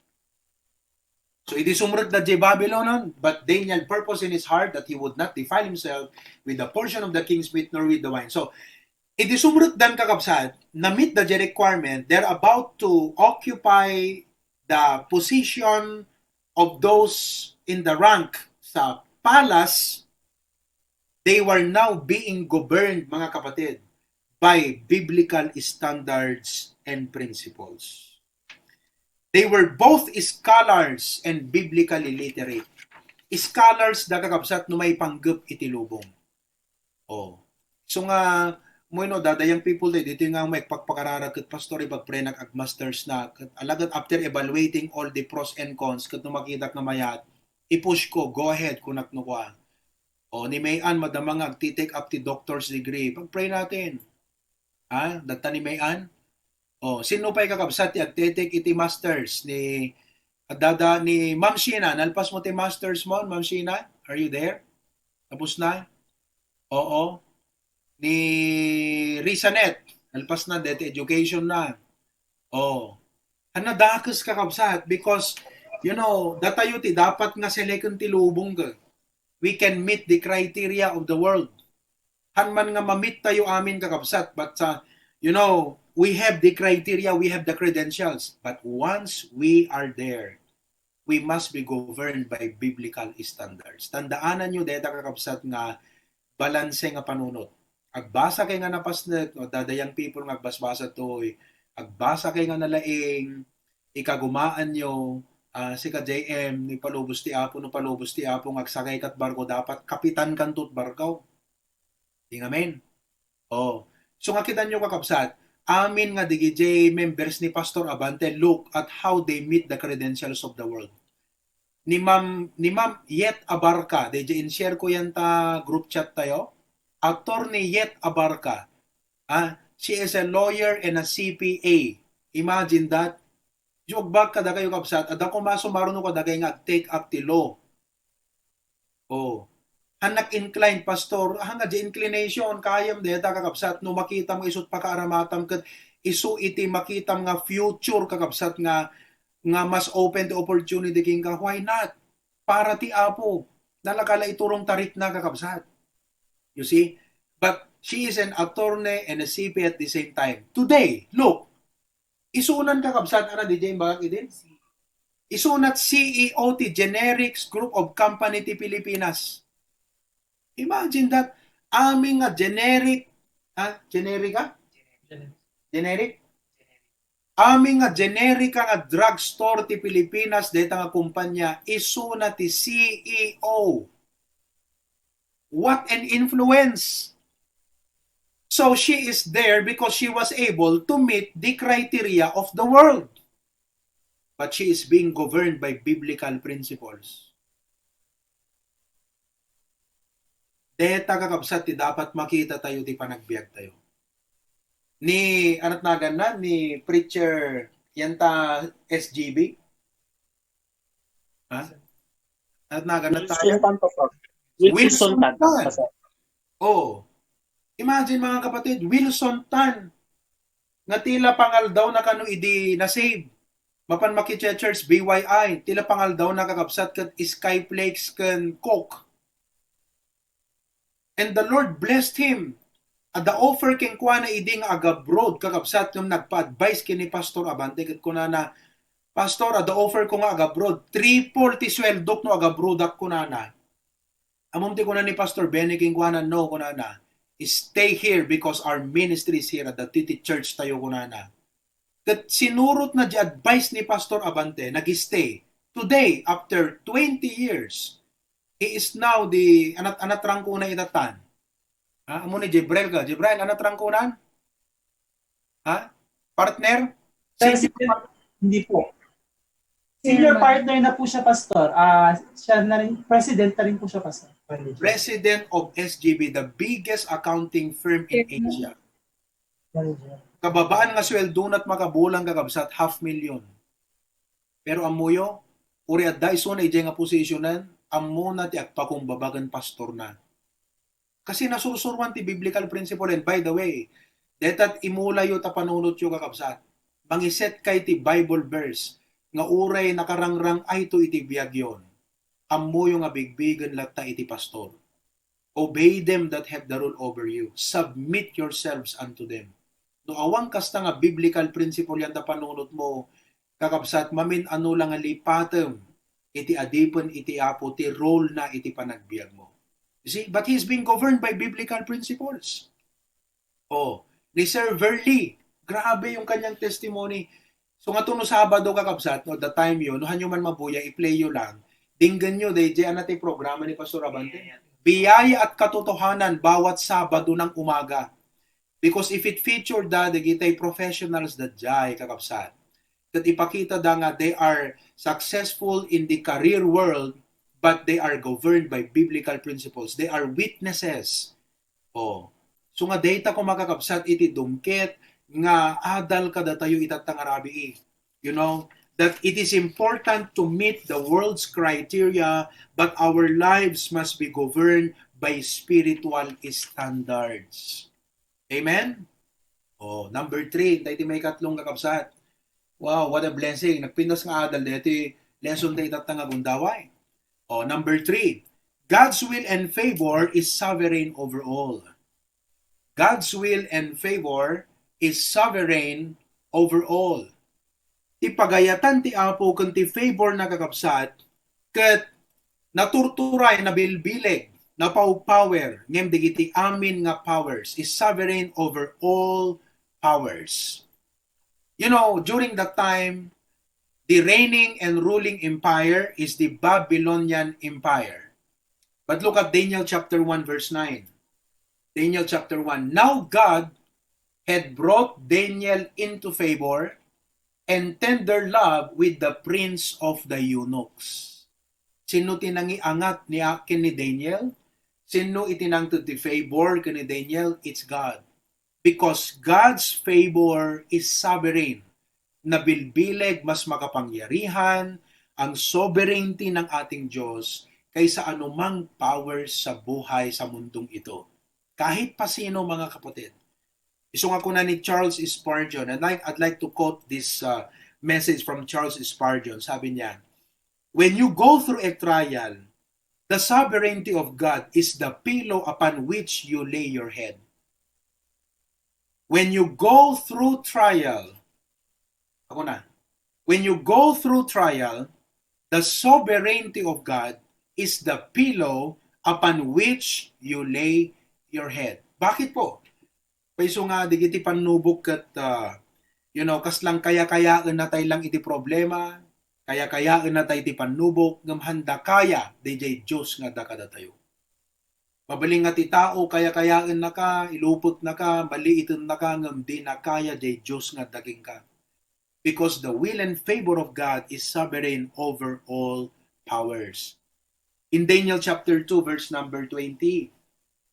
So, idi sumrek da jay Babylonon, but Daniel purposed in his heart that he would not defile himself with the portion of the king's meat nor with the wine. So, idi sumrek dan, kakabsat, na-meet da jay requirement, they're about to occupy the position of those in the rank sa palace. They were now being governed, mga kapatid, by biblical standards and principles. They were both scholars and biblically literate. Scholars da, kakabsat, no maipanggep iti lubong. Oh. So nga, mo, no, dada young people, dito nga may pagpakarara ket, "Pastor, ipagpray nak ag-masters na." Ket alagad after evaluating all the pros and cons, ket no makitak nga mayat, i-push ko, "Go ahead," kunak no kua. O, ni May Ann, madama nga agti-take up ti doctor's degree. Pag-pray natin. Ha? Dagta ni May Ann? O, sino pay, kakabsat, ti agte-take iti masters ni, adada ni Ma'am Sheena? Nalpas mo ti masters mo, Ma'am Sheena? Are you there? Tapos na? Oo. Ni Risanet, nalpas na, deti education na. O. Ania dakes, kakabsat, because, you know, datayo ti dapat nga seleken ti lubong, ka. We can meet the criteria of the world. Han man nga ma-meet tayo amin, kakabsat, but, uh, you know, we have the criteria, we have the credentials. But once we are there, we must be governed by biblical standards. Tandaanan nyo, deta, kakabsat, nga balanse nga panunot. Agbasa kay nga napasnek, no, dada young people nga agbasbasa toy, agbasa kay nga nalaing, ikagumaan nyo, ah, sika J M, ni palubos ti Apo, no palubos ti Apo, nga agsakay kat barko, dapat kapitan kanto ti barko. Di ngamin. Oh. So nga kitan nyo, kakabsat, amin nga digiti members ni Pastor Abante, look at how they meet the credentials of the world. Ni Ma'am, ni Ma'am Yet Abarca, daydi in-share ko yan ta group chat tayo. Attorney Yet Abarca. Ah, she is a lawyer and a C P A. Imagine that. Di agbaga kadakayo, kabsat, adda koma sumaruno kadagay nga ag-take up ti law. Oh. Hannak inclined, pastor, hanga di inclination, kayam deta, kakabsat, no makitam nga isu ti pakaaramatam ket isu iti makitam nga future, kakabsat, nga, nga mas open ti opportunity kenka, why not? Para ti Apo, nalakala iturong ta rikna, kakabsat. You see? But She is an attorney and a C P A at the same time. Today, look, isunan, kakabsat, ano, D J, imbagak idin? Isunat C E O ti Generics Group of Company ti Pilipinas. Imagine that. Amin nga generic, ha? Generic, ha? Generic? Amin nga generika nga drugstore ti Pilipinas, dayta nga kumpanya, isuna ti C E O. What an influence! So she is there because she was able to meet the criteria of the world. But she is being governed by biblical principles. Deta, kakabsat, ti dapat makita tayo ti panagbiag tayo. Ni, anat nagan na, ni Preacher, yan ta, S G B? Ha? Anat nagan na tayo? Wilson Tan po po. Wilson Tan. Tan. Pastor. Oh. Imagine, mga kapatid, Wilson Tan, nga tila pangaldaw na kano idi na-save. Mapan makiche-church, B Y I, tila pangaldaw na, kakabsat, ket Skyflakes ken Coke. And the Lord blessed him. Adda offer kenkuana idi nga agabroad, kakabsat, ngem nagpa-advise ken ni Pastor Abante ket kunana, "Pastor, adda offer ko nga agabroad. Triple ti sweldok no agabroadak," kunana. Ammom ti kuna ni Pastor Benny kenkuana, "No," kunana, "Stay here because our ministry is here at the Titi Church tayo," kunana. Ket sinurot na di advice ni Pastor Abante, nag-stay. Today, after twenty years, he is now the, anat, anat rangkuna ita tan. Ha? Amo ni Jibril ka. Jibril, anat rangkunan? Ha? Partner? President, hindi po. Senior partner na po siya, Pastor. Ah, siya na rin, president na rin po siya, Pastor. President of S G B, the biggest accounting firm in Asia. Kababaan nga sweldo na ti makabulang, kakabsat, half million. Pero ammoyo, uray adda isuna idiay nga positionan, ammona ti agpakumbaba ken pastorna. Kasi nasursuroan ti biblical principle. And by the way, deta ti imulayo ta panunotyo, kakabsat, mangiset kay ti Bible verse nga uray nakarangrang-ayto iti biagyon, ammoyo nga bigbigen latta iti pastor. "Obey them that have the rule over you. Submit yourselves unto them." No awan kasta nga biblical principle yan ta panunotmo, kakabsat, mamin-ano la nga lipatem iti adipen iti Apo ti role na iti panagbiagmo. You see? But he's being governed by biblical principles. Oh, ni Sir Verly, grabe yung kanyang testimony. So, nga to no Sabado, kakabsat, no, the time yun, no, hanyo man mabuya, i-play yo lang. Dinggan nyo, D J, ano ti programa ni Pastor Abante? Biyaya at Katotohanan, bawat Sabado ng umaga. Because if it featured da, dagitay professionals da jay, kakabsat, that ipakita da nga they are successful in the career world, but they are governed by biblical principles. They are witnesses. Oh. So nga dayta ko, mga kakabsat, iti dumket nga adal kadatayo itatta nga rabii. You know, that it is important to meet the world's criteria, but our lives must be governed by spiritual standards. Amen? Oh, number three, dayta ti maikatlong, kakabsat. Wow, what a blessing. Nagpintas nga adal dayta ti lesson dayta nga gundaway. Oh, number three, God's will and favor is sovereign over all. God's will and favor is sovereign over all. Ti pagayatan ti Apo ken ti favor na, kakabsat, ket naturturay, nabilbileg, napower, ngem dagiti amin nga powers is sovereign over all powers. You know, during that time, the reigning and ruling empire is the Babylonian Empire. But look at Daniel chapter one, verse nine. Daniel chapter one. Now God had brought Daniel into favor and tender love with the prince of the eunuchs. Sino ti nangiangat ni, ken ni Daniel? Sino iti nangted ti favor ken ni Daniel? It's God. Because God's favor is sovereign. Nabilbileg, mas makapangyarihan ang sovereignty ng ating Diyos kaysa anumang power sa buhay sa mundong ito. Kahit pa sino, mga kapatid. Isu nga kuna ni Charles Spurgeon, and like, I'd like to quote this uh, message from Charles Spurgeon. Sabi niya, "When you go through a trial, the sovereignty of God is the pillow upon which you lay your head. When you go through trial, ako na, when you go through trial, the sovereignty of God is the pillow upon which you lay your head. Bakit po? Paiso nga, digiti pannubok ket, ah, you know, kas lang kayakayaen natay lang iti problema, kayakayaen natay iti pannubok, ngem handa kaya, dayjay Dios nga adda kadatayo. Mabalin nga ti tao, kayakayaennaka, ilupeknaka, maliitennaka, ngem dina kaya jay Dios nga adda kenka. Because the will and favor of God is sovereign over all powers. In Daniel chapter two, verse number twenty,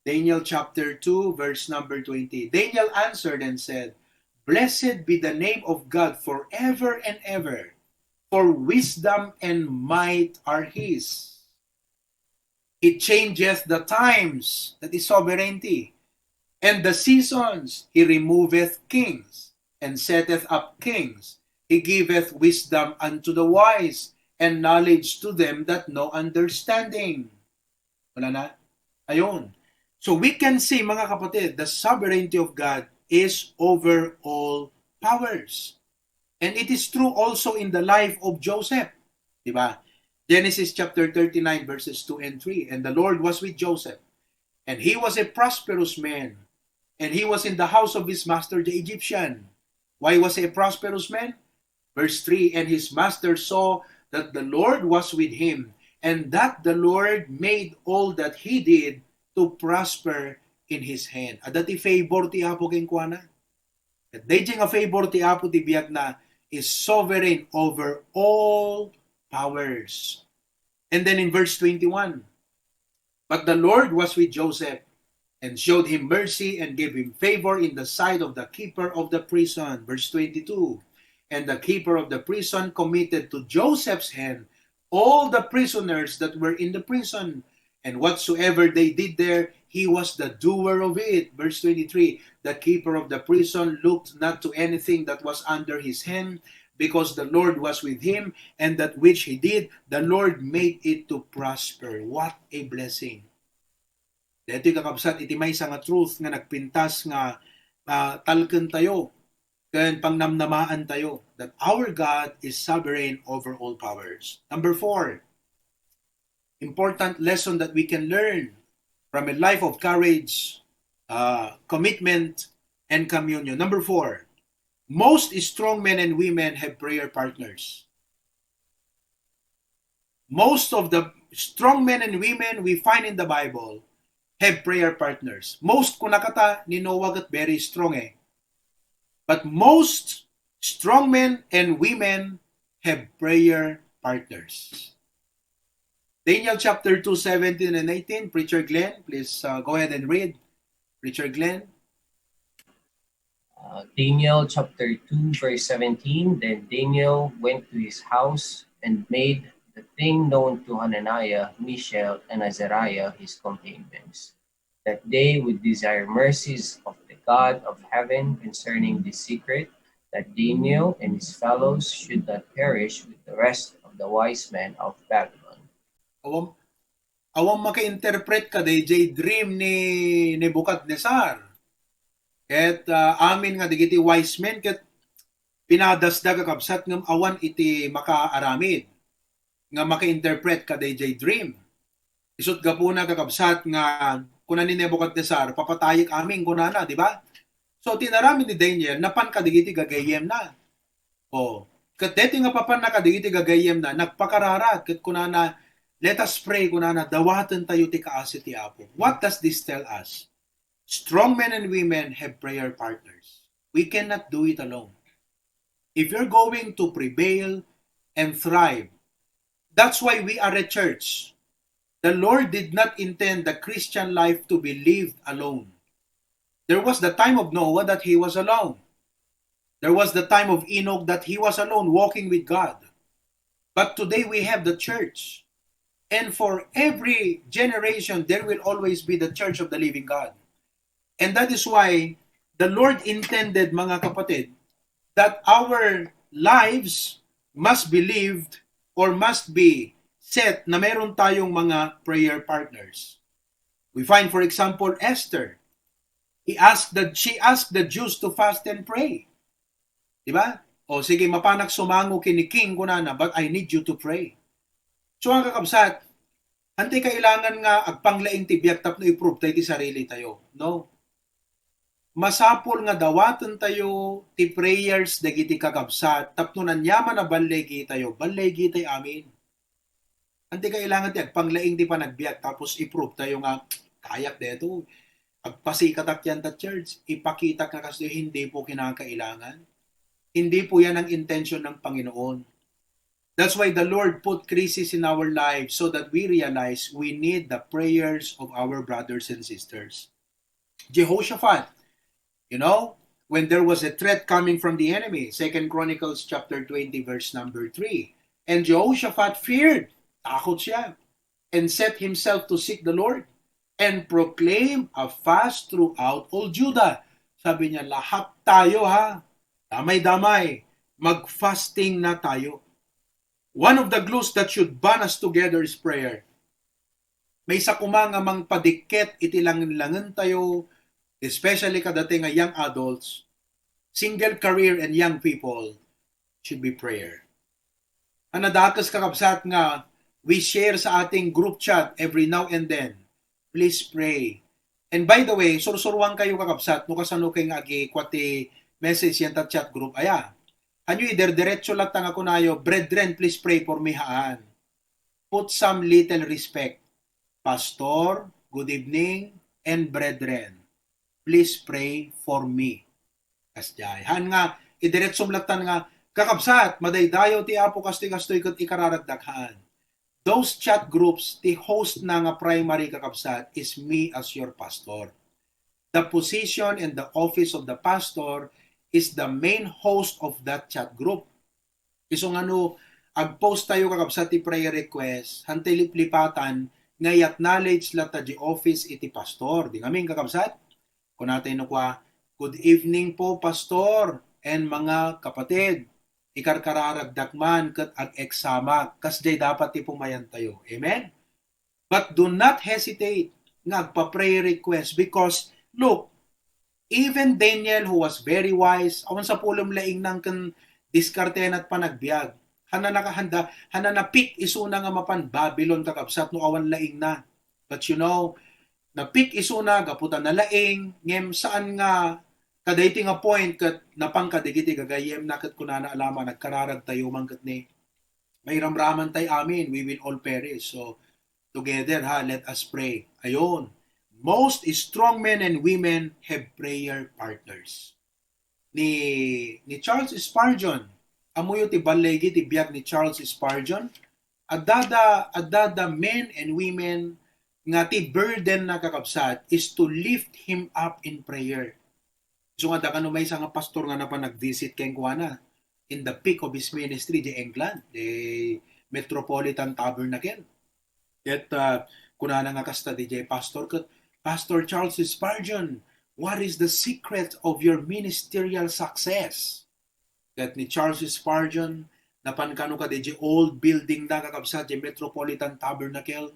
Daniel chapter two, verse number twenty, Daniel answered and said, "Blessed be the name of God forever and ever, for wisdom and might are his." He changeth the times, that is sovereignty, and the seasons. He removeth kings, and setteth up kings. He giveth wisdom unto the wise, and knowledge to them that know understanding. Wala na? Ayun. So we can see, mga kapatid, the sovereignty of God is over all powers. And it is true also in the life of Joseph. Di ba? Genesis chapter thirty-nine, verses two and three. "And the Lord was with Joseph, and he was a prosperous man, and he was in the house of his master, the Egyptian." Why was he a prosperous man? Verse three, "And his master saw that the Lord was with him, and that the Lord made all that he did to prosper in his hand." Adda ti favor ti Apo kenkuana. Ket dayjay nga favor ti Apo ti biagna is sovereign over all powers. And then in verse twenty-one, "But the Lord was with Joseph and showed him mercy and gave him favor in the sight of the keeper of the prison." Verse twenty-two, "And the keeper of the prison committed to Joseph's hand all the prisoners that were in the prison. And whatsoever they did there, he was the doer of it." Verse twenty-three, "The keeper of the prison looked not to anything that was under his hand, because the Lord was with him, and that which he did, the Lord made it to prosper." What a blessing. Daytoy, kakabsat, iti maysa nga truth nga nagpintas nga, ah, talkentayo ken pangnamnamaantayo, that our God is sovereign over all powers. Number four, important lesson that we can learn from a life of courage, uh, commitment, and communion. Number four, most strong men and women have prayer partners. Most of the strong men and women we find in the Bible have prayer partners. Most, kuna kata, ni Noah ket very strong, eh. But most strong men and women have prayer partners. Daniel chapter two, seventeen and eighteen, Preacher Glenn, please, uh, go ahead and read. Preacher Glenn. Uh, Daniel chapter two, verse seventeen. Then Daniel went to his house and made the thing known to Hananiah, Mishael, and Azariah, his companions, that they would desire mercies of the God of heaven concerning this secret, that Daniel and his fellows should not perish with the rest of the wise men of Babylon. Awan, awan maka-interpret kadayjay dream ni Nebuchadnezzar. Ket, ah, amin nga dagiti wise men ket pinadasda, kakabsat, ngem awan iti makaaramid nga maka-interpret kadayjay dream. Isut' gapuna, kakabsat, nga kuna ni Nebuchadnezzar, "Papatayek amin," kunana, di ba? So, ti inaramid ni Daniel, napan kadagiti gagayyemna. O, ket daytoy nga papanna kadagiti gagayyemna, nagpakararag, ket kunana, "Let us pray," kunana, "Dawatentayo ti kaasi ti Apo." What does this tell us? Strong men and women have prayer partners. We cannot do it alone. If you're going to prevail and thrive, that's why we are a church. The Lord did not intend the Christian life to be lived alone. There was the time of Noah that he was alone. There was the time of Enoch that he was alone walking with God. But today we have the church. And for every generation, there will always be the church of the living God. And that is why the Lord intended, mga kapatid, that our lives must be lived or must be set na meron tayong mga prayer partners. We find, for example, Esther. He asked the, she asked the Jews to fast and pray. Di ba? O sige, mapanak sumango kini king, kunana, but I need you to pray. So, mga kakabsat, anti kailangan nga agpanglaing ti biag tapno i-prove tayo ti sarili tayo. No. Masapul nga dawaten tayo ti prayers dagiti kakabsat tapno nanyaman a balligi tayo, balligi tayo amin. Anti kailangan ti agpanglaing ti panagbiag tapos i-prove tayo nga kayak deto. Agpasikatak yan ta church. Ipakitak nga kastoy, hindi po kinakailangan. Hindi po yan ang intention ng Panginoon. That's why the Lord put crisis in our lives so that we realize we need the prayers of our brothers and sisters. Jehoshaphat, you know, when there was a threat coming from the enemy, Second Chronicles chapter twenty, verse number three. And Jehoshaphat feared, takot siya, and set himself to seek the Lord and proclaim a fast throughout all Judah. Sabi niya, lahat tayo ha, damay-damay, mag-fasting na tayo. One of the glues that should bond us together is prayer. Maysa koma nga mangpadikket iti langen-langen tayo, especially kadati nga young adults, single career and young people, should be prayer. Ang nadakes, kakabsat, nga we share sa ating group chat every now and then. Please pray. And by the way, sursuruan kayo, kakabsat, no kasano kay nga agikwa ti message yan ta chat group. Aya, hanyo iderderecho latta nga kunayo, "Brethren, please pray for me," haan. Put some little respect. "Pastor, good evening, and brethren, please pray for me." Kasdiay. Haan nga, idiretsom lattan nga, "Kakabsat, madaydayaw ti Apo kastoy-kastoy ket ikararagdak," haan. Those chat groups, ti host na nga primary, kakabsat, is me as your pastor. The position and the office of the pastor is the main host of that chat group. Isu nga no, agpost tayo, kakabsat, ti prayer request, hantay liplipatan nga i-acknowledge latta di office iti pastor. Di ngamin, kakabsat? Kunatay no kua, "Good evening po, Pastor and mga kapatid. Ikarkararagdak man ket ag-eksamak." Kasdiay dapat ti pumayan tayo. Amen? But do not hesitate nga agpa-prayer request because, look, even Daniel, who was very wise, awan sapulem laing nang ken diskartena ti panagbiag. Hanana kahanda, hanana pick isuna nga mapan Babylon, kakabsat, no awan laingna. But you know, na-pick isuna gapu ta nalaing, ngem saan nga kadayti nga point ket napan kadagiti gagayyemna ket kunana, "Alama, nagkararag tayo man ket ni mairamraman tay amin, we will all perish." So, together ha, let us pray. Ayun. Most strong men and women have prayer partners. Ni, ni Charles Spurgeon, ammoyo ti balligi ti biag ni Charles Spurgeon? Adda da, adda da men and women nga ti burden na, kakabsat, is to lift him up in prayer. So nga, adda kano maysa nga pastor nga napan nag-visit kenkuana in the peak of his ministry di England, di Metropolitan Tabernacle. Ket, ah, kunana nga kasta diay pastor ket, "Pastor Charles Spurgeon, what is the secret of your ministerial success?" Ket ni Charles Spurgeon, napan kano kadi di old building na, kakabsat, di Metropolitan Tabernacle.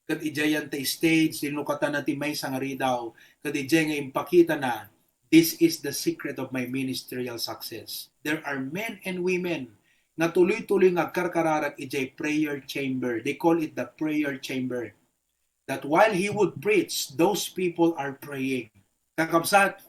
Ket idiay yan ti stage, linukatana ti maysa nga ridaw. Ket idiay nga impakitana, "This is the secret of my ministerial success." There are men and women nga tuloy-tuloy nga agkarkararag idiay prayer chamber. They call it the prayer chamber. That while he would preach, those people are praying. Kakabsat,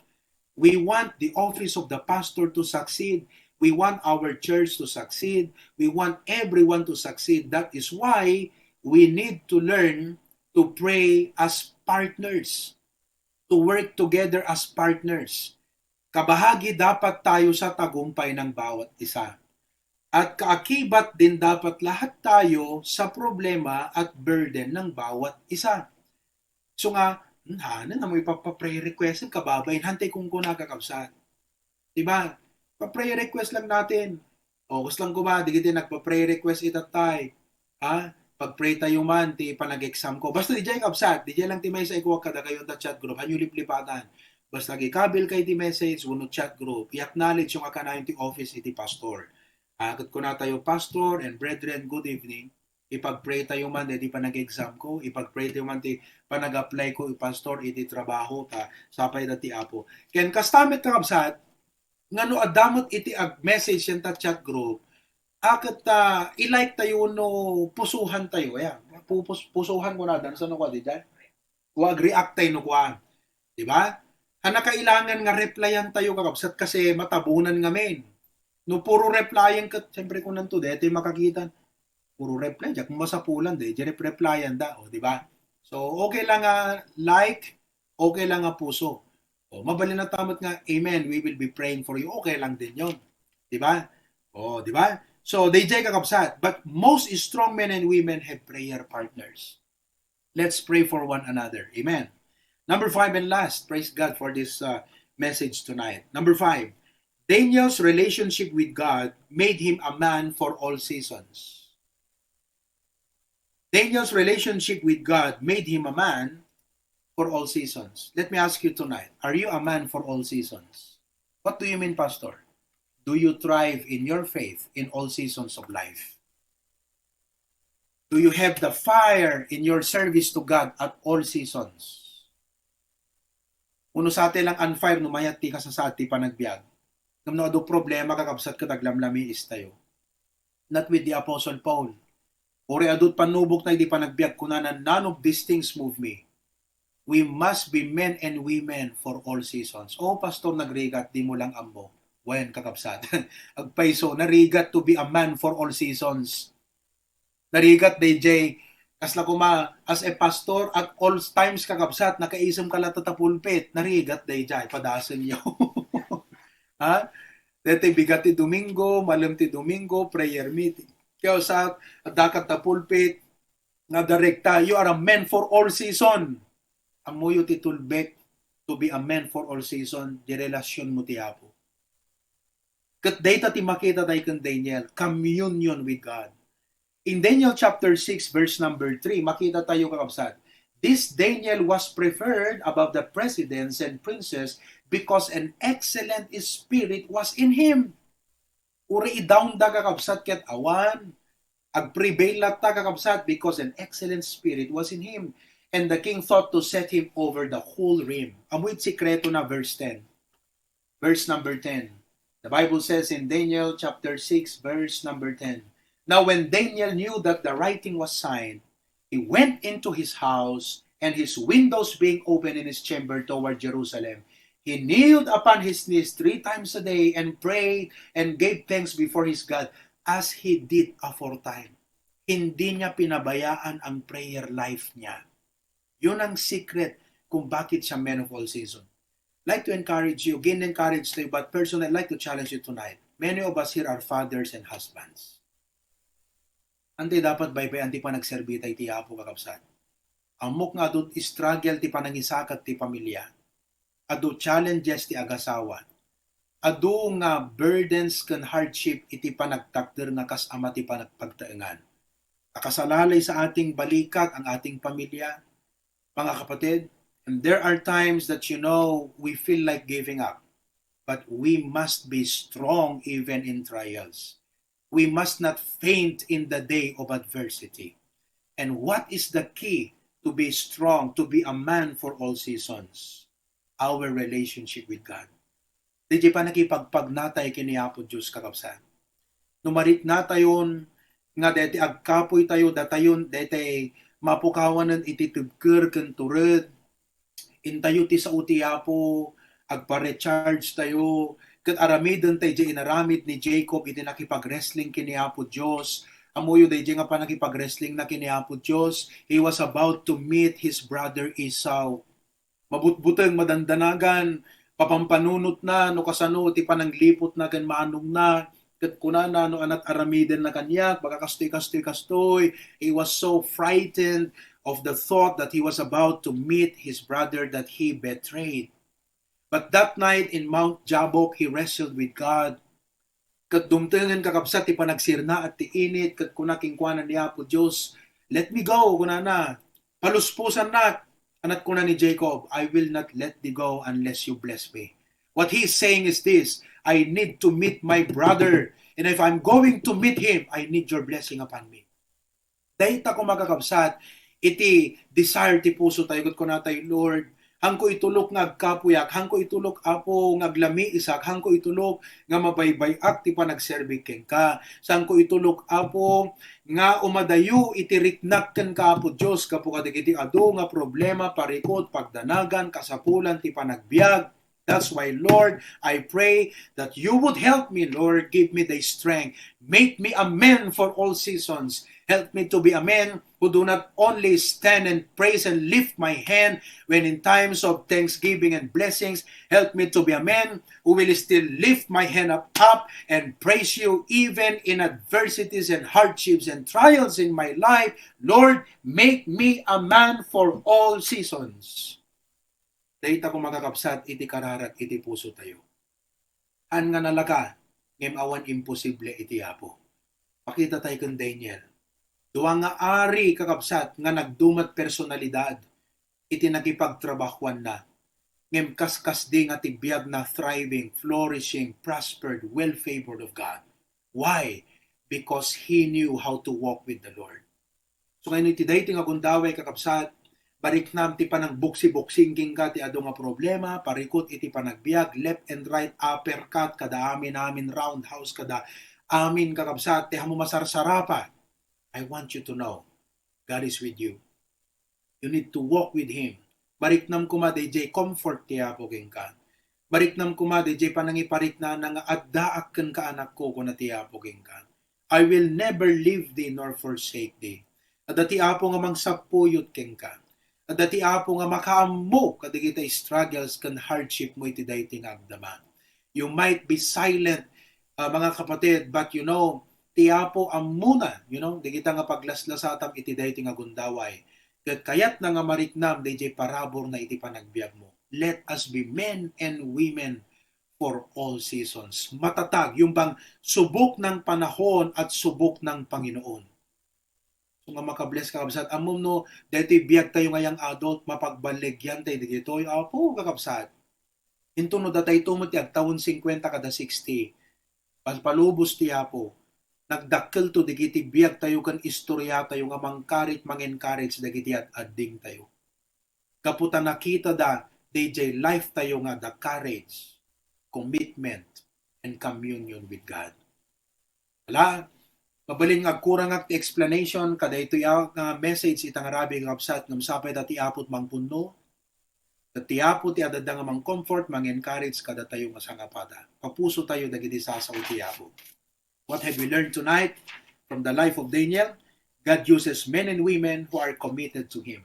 we want the office of the pastor to succeed. We want our church to succeed. We want everyone to succeed. That is why we need to learn to pray as partners, to work together as partners. Kabahagi dapat tayo sa tagumpay ng bawat isa. At kaakibat din dapat lahat tayo sa problema at burden ng bawat isa. So nga, hmm, hanan nga mo ipapa-prayer request, kababain, hantay kung kuna, kakabsat. Diba? Pa-prayer request lang natin. O, kas lang kuma, di kita nagpa-prayer request itatay. Ha? Pag-pray tayo man, ti panag-exam ko. Basta di jay kabsat, di jay lang ti maysa ikuak kada kayo ta chat group. Hanyo liplipatan. Basta gikabil kay ti message, wenno chat group. I-acknowledge yung akanayon ti office iti pastor. Ha? Ket kuna tayo, "Pastor and brethren, good evening." Ipag-pray tayo man, iti panag-exam ko, ipag-pray tayo man ti panag-apply ko, Pastor, iti trabaho, ta sapay da ti Apo. Ken kasta met, kakabsat, nga no adda met iti ag-message ken ta chat group, a ket, ah, i-like tayo no pusuhan tayo, ya. Pupus-, pusuhan ko na, dan, saan ko, di dyan? O ag-react tayo no kuan. Di ba? Ania kailangan nga replyan tayo, kakabsat, kasi matabunan ngamin. No puro replyan ket, siyempre, kunan to, detoy makakita. Puro reply, diak masapulan, di, di rep-, replyan da, o, di ba? So, okay lang nga like, okay lang nga puso. O, mabalin na ta met nga, "Amen, we will be praying for you." Okay lang din yon. Di ba? O, di ba? So, D J, kakabsat, but most strong men and women have prayer partners. Let's pray for one another. Amen. Number five and last, praise God for this, uh, message tonight. Number five, Daniel's relationship with God made him a man for all seasons. Daniel's relationship with God made him a man for all seasons. Let me ask you tonight, are you a man for all seasons? What do you mean, Pastor? Do you thrive in your faith in all seasons of life? Do you have the fire in your service to God at all seasons? Uno sa ti lang on fire no mayat ti kasasaad ti panagbiag. Ngem no adu problema, kakabsat, ket aglamlamiis tayo. Not with the Apostle Paul. Uray adu pannubokna iti panagbiag, kunana, "None of these things move me." We must be men and women for all seasons. "Oh, Pastor, nagrigat, di mo lang ammo." Wen, kakabsat. Agpayso, narigat to be a man for all seasons. Narigat, D J, kasla koma, as a pastor, at all times, kakabsat, nakaisem ka latta ta pulpit. Narigat, D J, padasenyo. Ha? Deti bigat ti Domingo, malem ti Domingo, prayer meeting. Kaya sa, adda ka ta pulpit, nga direkta, you are a man for all season. Ammoyo ti tulbek to be a man for all season, di relasyonmo ti Apo. Ket dayta ti makita tayo ken Daniel, communion with God. In Daniel chapter six, verse number three, makita tayo, kakabsat, "This Daniel was preferred above the presidents and princes because an excellent spirit was in him." Uray i-down da, kakabsat, ket awan. Agprevail latta, kakabsat, because an excellent spirit was in him. And the king thought to set him over the whole realm. Ammoyo ti sekreto na, verse ten. Verse number ten. The Bible says in Daniel chapter six, verse number ten, "Now when Daniel knew that the writing was signed, he went into his house, and his windows being open in his chamber toward Jerusalem, he kneeled upon his knees three times a day and prayed and gave thanks before his God as he did aforetime." Hindi niya pinabayaan ang prayer life niya. Yun ang secret kung bakit siya man of all season. Like to encourage you, again, encourage to you, but personally, I'd like to challenge you tonight. Many of us here are fathers and husbands. Anti dapat baybay-an ti panagserbi tayo ti Apo, kakabsat. Ammok nga adu struggle ti panangisakat ti pamilya. Adu challenges ti agasawa. Adu nga burdens ken hardship iti panagtakder nga kas ama ti panagpagtaengan. Nakasalalay sa ating balikat ang ating pamilya, mga kapatid. And there are times that, you know, we feel like giving up. But we must be strong even in trials. We must not faint in the day of adversity. And what is the key to be strong, to be a man for all seasons? Our relationship with God. Di panakipagpagnatay ken ni Apo Dios, kakabsat. No mariknatayon nga deti agkapuy tayo, datayon deti mapukawanen iti tebker ken tured, intayo ti sao ti Apo, agpa-recharge tayo, ket aramiden tayo di inaramid ni Jacob iti nakipag-wrestling ken ni Apo Dios. Ammoyo daydiay nga panakipag-wrestling na ken ni Apo Dios. He was about to meet his brother Esau. Mabutbuteng, madandanagan, papampanunotna no kasano ti panangliputna ken manongna, ket kunana, "No anat aramiden na kaniak, baga kastoy, kastoy, kastoy." He was so frightened of the thought that he was about to meet his brother that he betrayed. But that night in Mount Jabbok, he wrestled with God. Ket dumtengen, kakabsat, ti panagsirnaat ti init, ket kuna kenkuana ni Apo Dios, "Let me go," kunana. "Palusposannak." Anat kuna ni Jacob, "I will not let thee go unless you bless me." What he is saying is this, "I need to meet my brother. And if I'm going to meet him, I need your blessing upon me." Dayta koma, kakabsat, iti desire ti puso tayo, ket kunatay, Lord, hanko itulok nga agkapuyak, hanko itulok, Apo, nga aglamiisak, hanko itulok nga mabaybay-ak ti panagserbi kenka. Sanko itulok, Apo, nga umadayo iti riknak kenka, Apo Dios, gapu kadagiti adu nga problema, parikut, pagdanagan, kasapulan ti panagbiag. That's why, Lord, I pray that you would help me, Lord. Give me the strength. Make me a man for all seasons. Help me to be a man who do not only stand and praise and lift my hand when in times of thanksgiving and blessings. Help me to be a man who will still lift my hand up, up and praise you even in adversities and hardships and trials in my life. Lord, make me a man for all seasons. Dayta ko, mga kakabsat, iti kararat iti puso tayo. Haan nga nalaga, ngem awan imposible iti Apo. Pakita tayo ken Daniel. Dua nga ari, kakabsat, nga nagdumat personalidad iti nakipagtrabahuanna. Ngem kaskasdi nga ti biagna, thriving, flourishing, prospered, well favored of God. Why? Because he knew how to walk with the Lord. So, ngayon iti daytoy nga gundaway, kakabsat, bariknam ti panangbuksi-boksing kenka ti adu nga problema, parikut iti panagbiag, left and right, uppercut, kada amin-amin, roundhouse, kada amin, kakabsat, ti ammo masarsarapa. I want you to know, God is with you. You need to walk with Him. Bariknam koma dayjay comfort ti Apo kenka. Bariknam koma dayjay panangipariknana nga addaak kenka, anakko, kuna ti Apo kenka. I will never leave thee nor forsake thee. Adda ti Apo nga mangsappuyot kenka. Adda ti Apo nga makaammo kadagiti struggles ken hardship mo iti daytoy nga agdama. You might be silent, ah, mga kapatid, but you know, ti Apo ammona, you know, dagita nga paglaslasatam iti daytoy nga gundaway. Ket kayatna nga mariknam dayjay paraburna iti panagbiagmo. Let us be men and women for all seasons. Matatag, yung bang subok ng panahon at subok ng Panginoon. So nga makabless ka, kabsat, ammom no, daytoy biag tayo nga young adult, mapagballigyan tayo dagitoy. Apo, kakabsat. Into no, datayto met ti agtawen singkwenta kada sixty. Pas-, palubos ti Apo. Nagdakkelto dagiti biag tayo ken istorya tayo nga mangkarit, mangencourage dagiti ad-adding tayo. Gapu ta nakitada dayjay life tayo nga adda courage, commitment, and communion with God. Ala, mabalin nga agkurangak ti explanation kadaytoy a nga message ita nga rabii, kakabsat, ngem sapay ta ti Apo ti mangpunno, ket ti Apo ti adda nga mang-comfort, mang-encourage kadatayo nga sangapada. Papuso tayo dagiti sasao ti Apo. What have we learned tonight from the life of Daniel? God uses men and women who are committed to Him.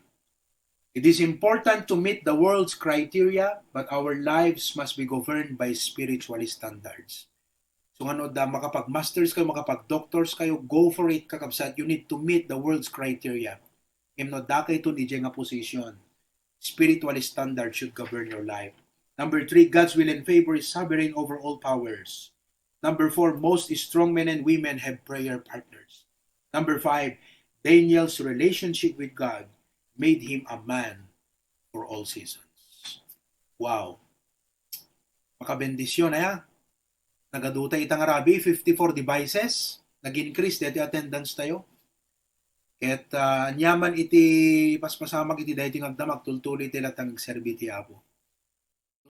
It is important to meet the world's criteria, but our lives must be governed by spiritual standards. So, ano da, makapag-masters kayo, makapag-doctors kayo, go for it, kakabsat. You need to meet the world's criteria. Ngem no, dakayton ijay nga position. Spiritual standard should govern your life. Number three, God's will and favor is sovereign over all powers. Number four, most strong men and women have prayer partners. Number five, Daniel's relationship with God made him a man for all seasons. Wow. Makabendisyon, aya? Nagaduta ita nga rabii, fifty-four devices. Nag-increase daytoy attendance tayo. Ket, ah, aniaman iti paspasamak iti daytoy nga agdama, agtultuloy ti latang agserbi ti Apo.